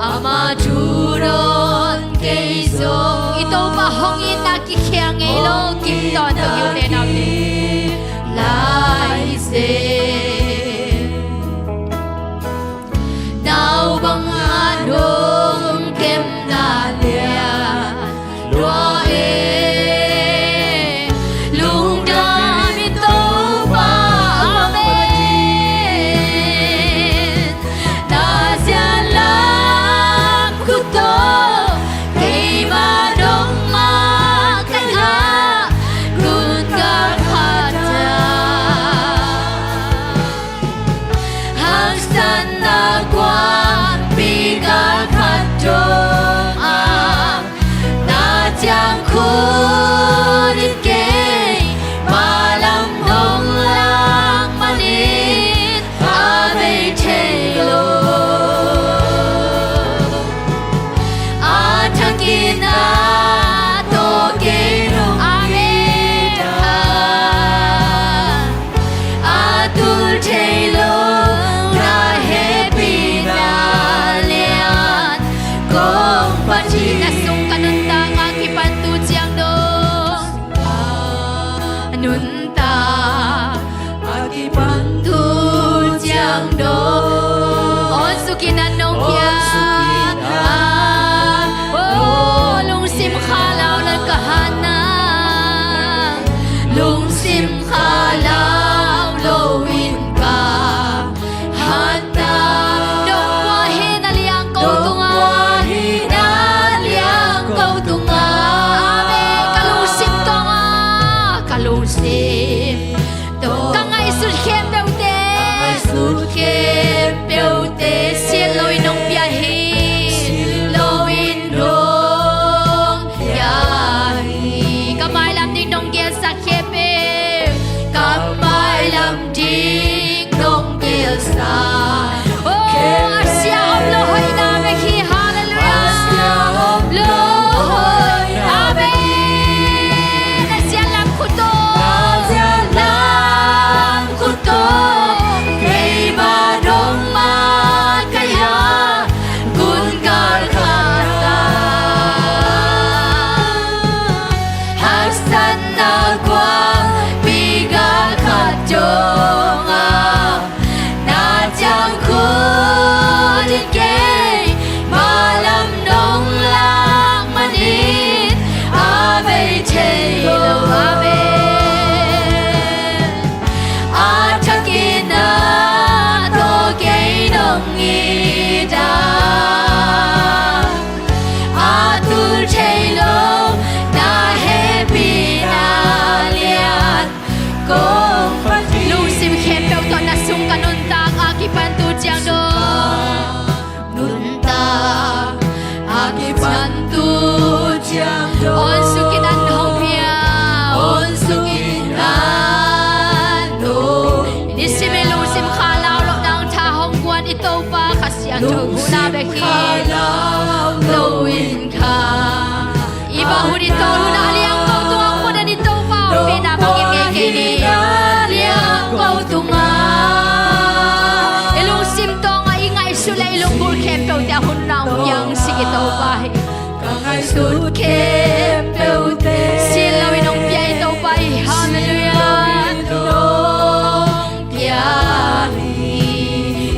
ama thu dawn kei zong i Topa hong itna kikhel ngei lo kim tawntung hi ute naute. Lai se nau bang a nong kemna lian lua e. Lungdam in Topa, amen. Na siatlam khut tawh keimah dong mah ka ngah, gun gal khat ah haksatna kuapi gal khat dong a, na ciang khut in keimah lam hong lak manin a bei thei lo. A thak in a tawh kei nong, amen, a tul thei lo na hehpihna lian kong Pathian. Na sung ka nuntak a kipan tu ciang dong, a nuntak a kipan tu ciang dong, aw suk in a nong kia, aw lungsim khalau lo ka hatna, lungsim khalau lo in ka hatna. Dong kua hi na liang ko tungah, Hong suk in an hong pia. Hong suk in an hong. Nisim i lungsim kha lau loh dang tha hong guan i Topa Kha Siangtho huhna bek hi. Lo in kha. I bah hun i tawl hun a liang ko tung hong put den i Topa hong pina bangin ngei kei ni. Liang ko tungah i lungsim tawng a i ngaihsut le i lunggulh khempeuh te a hun na hong piang sik i Topa hi. Ka ngaihsut khempeuhte sil loin hong pia i Topa hi. Halleluiah. Hong pia hi.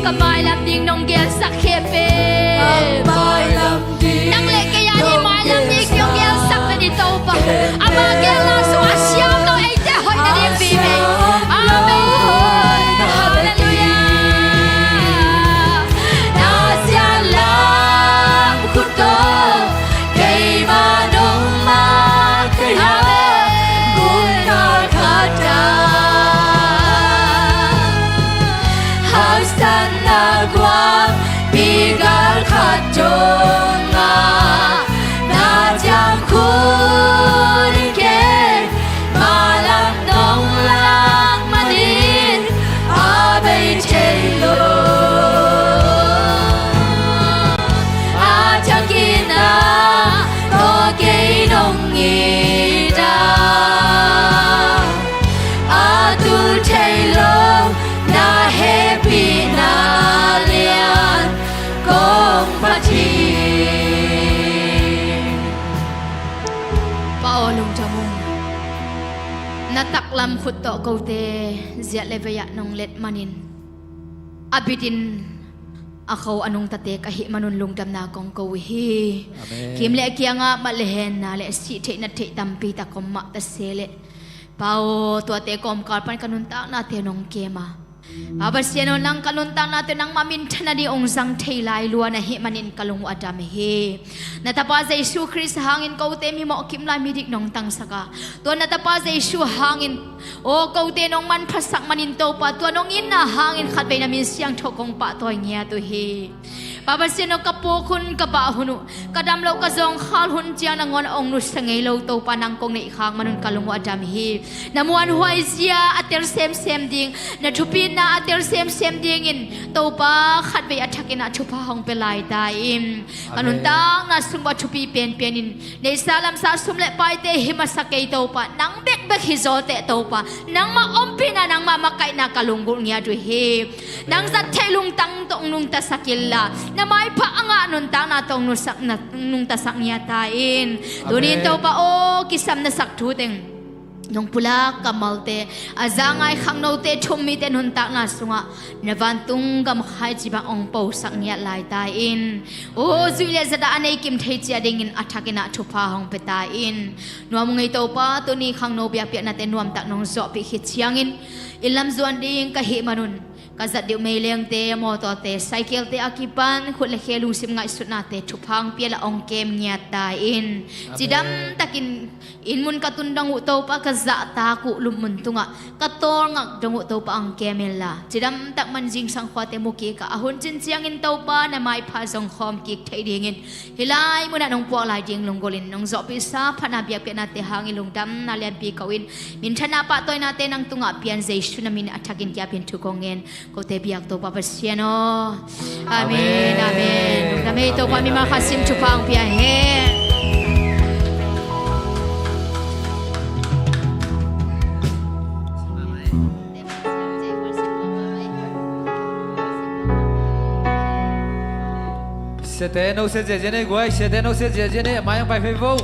Ka mailam ding nong gelsak khempeuh. Ka mailam ding nang le kei a ni mailam ding nong gelsak na ni Topa. Ama gelna sung a siam lo eite hoih na ding vive. Amen. Halleluiah. Na sialam khut tawh keimah nong mak kei a, gun kal khat ah haksatna guak pi gal khat dong a, na ciang khut in kei mailam nong lak manin a bei thei lo. A thakin a tawh kei nong it a, a tul thei lo na hehpihna lian kong phat hi. Pa aw, lungdam ung. Na taklam khut tawh kote ziat le vei ah nong let manin a bitin a kho a nungtate ka hih manun lungdamna kong ko uh hi. Amen. Kim le kiangah mat le henna le sih theih nat theih tampi tak om mah ta se leh, Pa aw, tuate kawmkal pan ka nuntaknate nong kem a, Pa Pasian aw, nang ka nuntaknate nangmah minthanna ding hong zang thei lai lua na hih manin ka lung uh a dam hi. Na Tapa Jesu Khrist hangin kote mi mawhkim lai mi dik nong tangsak a, tua na Tapa Jesu hangin aw, kote nong manphasak manin Topa, tua nong itna hangin khatvei na min siangtho kong pahtawi ngiat uh hi. Pa Pasian aw, ka puk hun, ka bah hun uh, ka dam loh, ka zawngkhal hun ciang nangawn a ong nusia ngei lo Topa, nang kong neih khak manun ka lung uh a dam hi. Na muanhuai zia a tel semsem ding, na thupina a tel semsem dingin Topa, khatvei a thakin ah thupha hong pia lai ta in. Ka nuntakna sung bawh thupi penpen in neihsa lamsa sum le paite hi masa kei Topa, nang bekbek hi zaw teh Topa, nangmah ompihna, nangmah makaihna ka lunggulh ngiat uh hi. Nang zat theih lungtang tawh nungtasak inla, na maipha a ngah nuntakna tawh nungsak, na, nungtasak ngiat ta in. Tunin Topa aw, kisam na sak thu teng nong pulak kammalte, a za ngai khangnote, thum mite nuntakna sungah na vantung gam khaici bang ong posak ngiat lai ta in. Aw, zuih le zat a nei kim thei cia dingin a thakin ah thupha hong pia ta in. Nuam ung ei Topa, tuni khangno biakpiaknate nuamtak nong zawhpih khit ciangin, inn lam zuan ding ka hih manun ka zat deuh meilengte, mawtawte, cycle-te a kipan khut le khe lungsim ngaihsutnate thupha hong pia la ong kem ngiat ta in. Amen. Cidam takin inn mun ka tun dong uh Topa, ka zahtak uh lupmun tungah ka tawlngak dong uh Topa, ong kem inla, cidam tak man zingsang khuate mu kik a, a hun cin ciangin Topa na maipha zong khawm kik theih dingin hih lai munah nong puak lai ding lunggulhin nong zawhpihsa phatna biakpiaknate hangin lungdamna lianpi ko in, minthanna pahtawinate nang tungah pian Jesu na min a thakin kiapin thu kong ngen. Kote biak Topa Pasian aw. Amen, amen. Amen. Lungdam ei Topa, mimal khat sim thupha hong pia hen. Siate no se ziazia nei guai, siate no se ziazia nei, a mai ang pai fei vo.